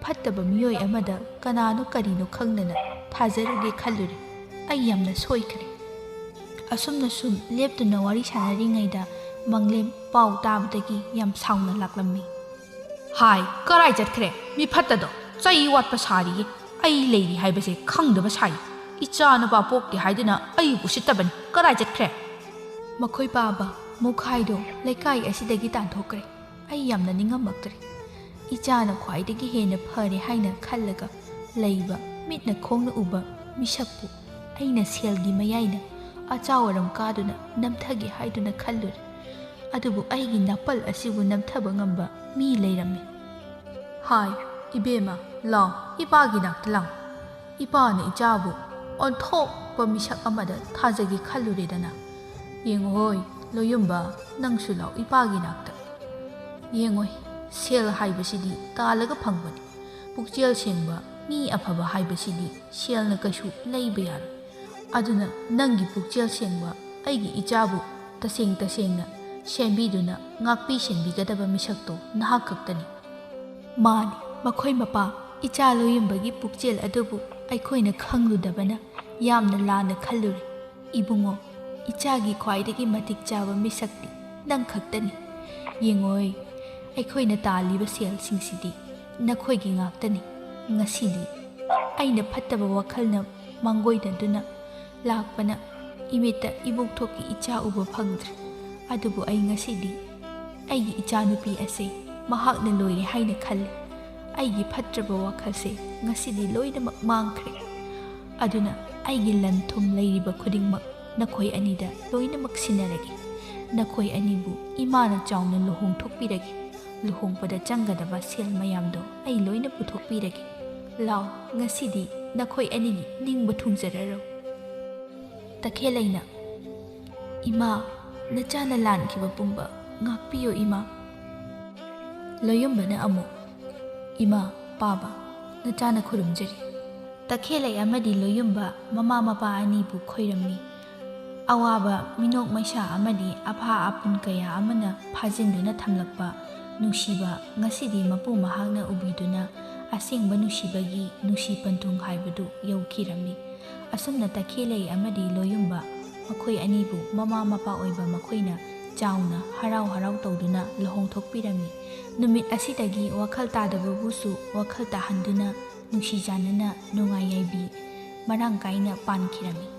ꯐꯠꯇꯕ ꯃꯤꯑꯣꯏ ꯑꯃꯗ ꯀꯅꯥꯅꯣ ꯀꯔꯤꯅꯣ ꯈꯪꯗꯅ ꯊꯥꯖꯔꯨꯒꯦ ꯈꯜꯂꯨꯔꯦ꯫ ꯑꯩ ꯌꯥꯝꯅ ꯁꯣꯏꯈ꯭ꯔꯦ"꯫ ꯑꯁꯨꯝꯅ ꯁꯨꯝ ꯂꯦꯞꯇꯨꯅ ꯋꯥꯔꯤ ꯁꯥꯟꯅꯔꯤꯉꯩꯗ ꯃꯪꯂꯦꯝ ꯄꯥꯎ ꯇꯥꯕꯗꯒꯤ ꯌꯥꯝ ꯁꯥꯎꯅ ꯂꯥꯛꯂꯝꯃꯤ꯫ "ꯍꯥꯏ, ꯀꯔꯥꯏ ꯆꯠꯈ꯭ꯔꯦ? ꯃꯤ ꯐꯠꯇꯗꯣ ꯆꯩ ꯋꯥꯠꯄ ꯁꯥꯔꯤꯌꯦ꯫ ꯑꯩ ꯂꯩꯔꯤ ꯍꯥꯏꯕꯁꯦ ꯈꯪꯗꯕ ꯁꯥꯏ꯫ ꯏꯆꯥ ꯅꯨꯄꯥ ꯄꯣꯛꯇꯦ ꯍꯥꯏꯗꯨꯅ ꯑꯩ ꯎꯁꯤꯠꯇꯕꯅꯤ꯫ ꯀꯔꯥꯏ ꯆꯠꯈ꯭ꯔꯦ?" ꯃꯈꯣꯏ ꯄꯥꯕ ꯃꯨꯈꯥꯏꯗꯣ ꯂꯩꯀꯥꯏ ꯑꯁꯤꯗꯒꯤ ꯇꯥꯟꯊꯣꯛꯈ꯭ꯔꯦ꯫ ꯑꯩ ꯌꯥꯝꯅ ꯅꯤꯡꯉꯝꯃꯛꯇ꯭ꯔꯦ꯫ ꯏꯆꯥꯅ ꯈ꯭ꯋꯥꯏꯗꯒꯤ ꯍꯦꯟꯅ ꯐꯔꯦ ꯍꯥꯏꯅ ꯈꯜꯂꯒ ꯂꯩꯕ ꯃꯤꯠꯅ ꯈꯣꯡꯅ ꯎꯕ ꯃꯤꯁꯛꯄꯨ ꯑꯩꯅ ꯁꯦꯜꯒꯤ ꯃꯌꯥꯏꯅ ꯑꯆꯥꯎ ꯑꯔꯝ ꯀꯥꯗꯨꯅ ꯅꯝꯊꯒꯦ ꯍꯥꯏꯗꯨꯅ ꯈꯜꯂꯨꯔꯦ꯫ ꯑꯗꯨꯕꯨ ꯑꯩꯒꯤ ꯅꯥꯄꯜ ꯑꯁꯤꯕꯨ ꯅꯝꯊꯕ ꯉꯝꯕ ꯃꯤ ꯂꯩꯔꯝꯃꯤ꯫ "ꯍꯥꯏ, ꯏꯕꯦꯝꯃ, ꯂꯥꯎ, ꯏꯄꯥꯒꯤ ꯅꯥꯛꯇ ꯂꯥꯎ꯫ ꯏꯄꯥꯅ ꯏꯆꯥꯕꯨ ꯑꯣꯟꯊꯣꯛꯄ ꯃꯤꯁꯛ ꯑꯃꯗ ꯊꯥꯖꯒꯦ ꯈꯜꯂꯨꯔꯦꯗꯅ꯫ ꯌꯦꯡꯉꯨꯍꯣꯏ, ꯂꯣꯌꯨꯝꯕ, ꯅꯪꯁꯨ ꯂꯥꯎ ꯏꯄꯥꯒꯤ ꯅꯥꯛꯇ꯫ ꯌꯦꯡꯉꯣꯏ, ꯁꯦꯜ ꯍꯥꯏꯕꯁꯤꯗꯤ ꯇꯥꯜꯂꯒ ꯐꯪꯕꯅꯤ꯫ ꯄꯨꯛꯆꯦꯜ ꯁꯦꯡꯕ ꯃꯤ ꯑꯐꯕ ꯍꯥꯏꯕꯁꯤꯗꯤ ꯁꯦꯜꯅ ꯀꯩꯁꯨ ꯂꯩꯕ ꯌꯥꯔꯣꯏ꯫ ꯑꯗꯨꯅ ꯅꯪꯒꯤ ꯄꯨꯛꯆꯦꯜ ꯁꯦꯡꯕ ꯑꯩꯒꯤ ꯏꯆꯥꯕꯨ ꯇꯁꯦꯡ ꯇꯁꯦꯡꯅ ꯁꯦꯝꯕꯤꯗꯨꯅ ꯉꯥꯛꯄꯤ ꯁꯦꯟꯕꯤꯒꯗꯕ ꯃꯤꯁꯛꯇꯣ ꯅꯍꯥꯛ ꯈꯛꯇꯅꯤ꯫" ꯃꯥꯅꯤ, ꯃꯈꯣꯏ ꯃꯄꯥ, ꯏꯆꯥ ꯂꯣꯌꯨꯝꯕꯒꯤ ꯄꯨꯛꯆꯦꯜ ꯑꯗꯨꯕꯨ ꯑꯩꯈꯣꯏꯅ ꯈꯪꯂꯨꯗꯕꯅ ꯌꯥꯝꯅ ꯂꯥꯟꯅ ꯈꯜꯂꯨꯔꯦ꯫ ꯏꯕꯨꯡꯉꯣ, ꯏꯆꯥꯒꯤ ꯈ꯭ꯋꯥꯏꯗꯒꯤ ꯃꯇꯤꯛ ꯆꯥꯕ ꯃꯤꯁꯛꯇꯤ ꯅꯪ ꯈꯛꯇꯅꯤ꯫ ꯌꯦꯡꯉꯣꯏ, ꯑꯩꯈꯣꯏꯅ ꯇꯥꯜꯂꯤꯕ ꯁꯦꯜꯁꯤꯡꯁꯤꯗꯤ ꯅꯈꯣꯏꯒꯤ ꯉꯥꯛꯇꯅꯤ꯫ ꯉꯁꯤꯗꯤ ꯑꯩꯅ ꯐꯠꯇꯕ ꯋꯥꯈꯜꯅ ꯃꯥꯡꯒꯣꯏꯅꯗꯨꯅ ꯂꯥꯛꯄꯅ ꯏꯃꯤꯠꯇ ꯏꯕꯣꯛꯊꯣꯛꯀꯤ ꯏꯆꯥ ꯎꯕ ꯐꯪꯗ꯭ꯔꯦ꯫ ꯑꯗꯨꯕꯨ ꯑꯩ ꯉꯁꯤꯗꯤ ꯑꯩꯒꯤ ꯏꯆꯥꯅꯨꯄꯤ ꯑꯁꯤ ꯃꯍꯥꯛꯅ ꯂꯣꯏꯔꯦ ꯍꯥꯏꯅ ꯈꯜꯂꯤ꯫ ꯑꯩꯒꯤ ꯐꯠꯇ꯭ꯔꯕ ꯋꯥꯈꯜꯁꯦ ꯉꯁꯤꯗꯤ ꯂꯣꯏꯅꯃꯛ ꯃꯥꯡꯈ꯭ꯔꯦ꯫ ꯑꯗꯨꯅ ꯑꯩꯒꯤ ꯂꯟ ꯊꯨꯝ ꯂꯩꯔꯤꯕ ꯈꯨꯗꯤꯡꯃꯛ ꯅꯈꯣꯏ ꯑꯅꯤꯗ ꯂꯣꯏꯅꯃꯛ ꯁꯤꯟꯅꯔꯒꯦ꯫ ꯅꯈꯣꯏ ꯑꯅꯤꯕꯨ ꯏꯃꯥꯅ ꯆꯥꯎꯅ ꯂꯨꯍꯣꯡꯊꯣꯛꯄꯤꯔꯒꯦ꯫ ꯂꯨꯍꯣꯡꯕꯗ ꯆꯪꯒꯗꯕ ꯁꯦꯜ ꯃꯌꯥꯝꯗꯣ ꯑꯩ ꯂꯣꯏꯅ ꯄꯨꯊꯣꯛꯄꯤꯔꯒꯦ꯫ ꯂꯥꯎ, ꯉꯁꯤꯗꯤ ꯅꯈꯣꯏ ꯑꯅꯤꯒꯤ ꯅꯤꯡꯕ ꯊꯨꯡꯖꯔꯔꯣ꯫" ꯇꯈꯦꯜꯂꯩꯅ, "ꯏꯃꯥ, ꯅꯆꯥꯅ ꯂꯥꯟꯈꯤꯕ ꯄꯨꯝꯕ ꯉꯥꯛꯄꯤꯌꯨ ꯏꯃꯥ꯫" ꯂꯣꯌꯨꯝꯕꯅ ꯑꯃꯨꯛ, "ꯏꯃꯥ, ꯄꯥꯕ, ꯅꯆꯥꯅ ꯈꯨꯔꯨꯝꯖꯔꯤ꯫" ꯇꯈꯦꯜꯂꯩ ꯑꯃꯗꯤ ꯂꯣꯌꯨꯝꯕ ꯃꯃꯥ ꯃꯄꯥ ꯑꯅꯤꯕꯨ ꯈꯣꯏꯔꯝꯃꯤ꯫ ꯑꯋꯥꯕ ꯃꯤꯅꯣꯛ ꯃꯩꯁꯥ ꯑꯃꯗꯤ ꯑꯐꯥ ꯑꯄꯨꯟ ꯀꯌꯥ ꯑꯃꯅ ꯐꯥꯖꯤꯟꯗꯨꯅ ꯊꯝꯂꯛꯄ ꯅꯨꯡꯁꯤꯕ ꯉꯁꯤꯗꯤ ꯃꯄꯨ ꯃꯍꯥꯛꯅ ꯎꯕꯤꯗꯨꯅ ꯑꯁꯦꯡꯕ ꯅꯨꯡꯁꯤꯕꯒꯤ ꯅꯨꯡꯁꯤ ꯄꯟꯊꯨꯡ ꯍꯥꯏꯕꯗꯨ ꯌꯧꯈꯤꯔꯝꯃꯤ꯫ ꯑꯁꯨꯝꯅ ꯇꯈꯦꯜꯂꯩ ꯑꯃꯗꯤ ꯂꯣꯌꯨꯝꯕ ꯃꯈꯣꯏ ꯑꯅꯤꯕꯨ ꯃꯃꯥ ꯃꯄꯥ ꯑꯣꯏꯕ ꯃꯈꯣꯏꯅ ꯆꯥꯎꯅ ꯍꯔꯥꯎ ꯍꯔꯥꯎ ꯇꯧꯗꯨꯅ ꯂꯨꯍꯣꯡꯊꯣꯛꯄꯤꯔꯝꯃꯤ꯫ ꯅꯨꯃꯤꯠ ꯑꯁꯤꯗꯒꯤ ꯋꯥꯈꯜ ꯇꯥꯗꯕꯕꯨꯁꯨ ꯋꯥꯈꯜ ꯇꯥꯍꯟꯗꯨꯅ ꯅꯨꯡꯁꯤ ꯆꯥꯟꯅꯅ ꯅꯨꯡꯉꯥꯏ ꯌꯥꯏꯕꯤ ꯃꯔꯥꯡ ꯀꯥꯏꯅ ꯄꯥꯟꯈꯤꯔꯝꯃꯤ꯫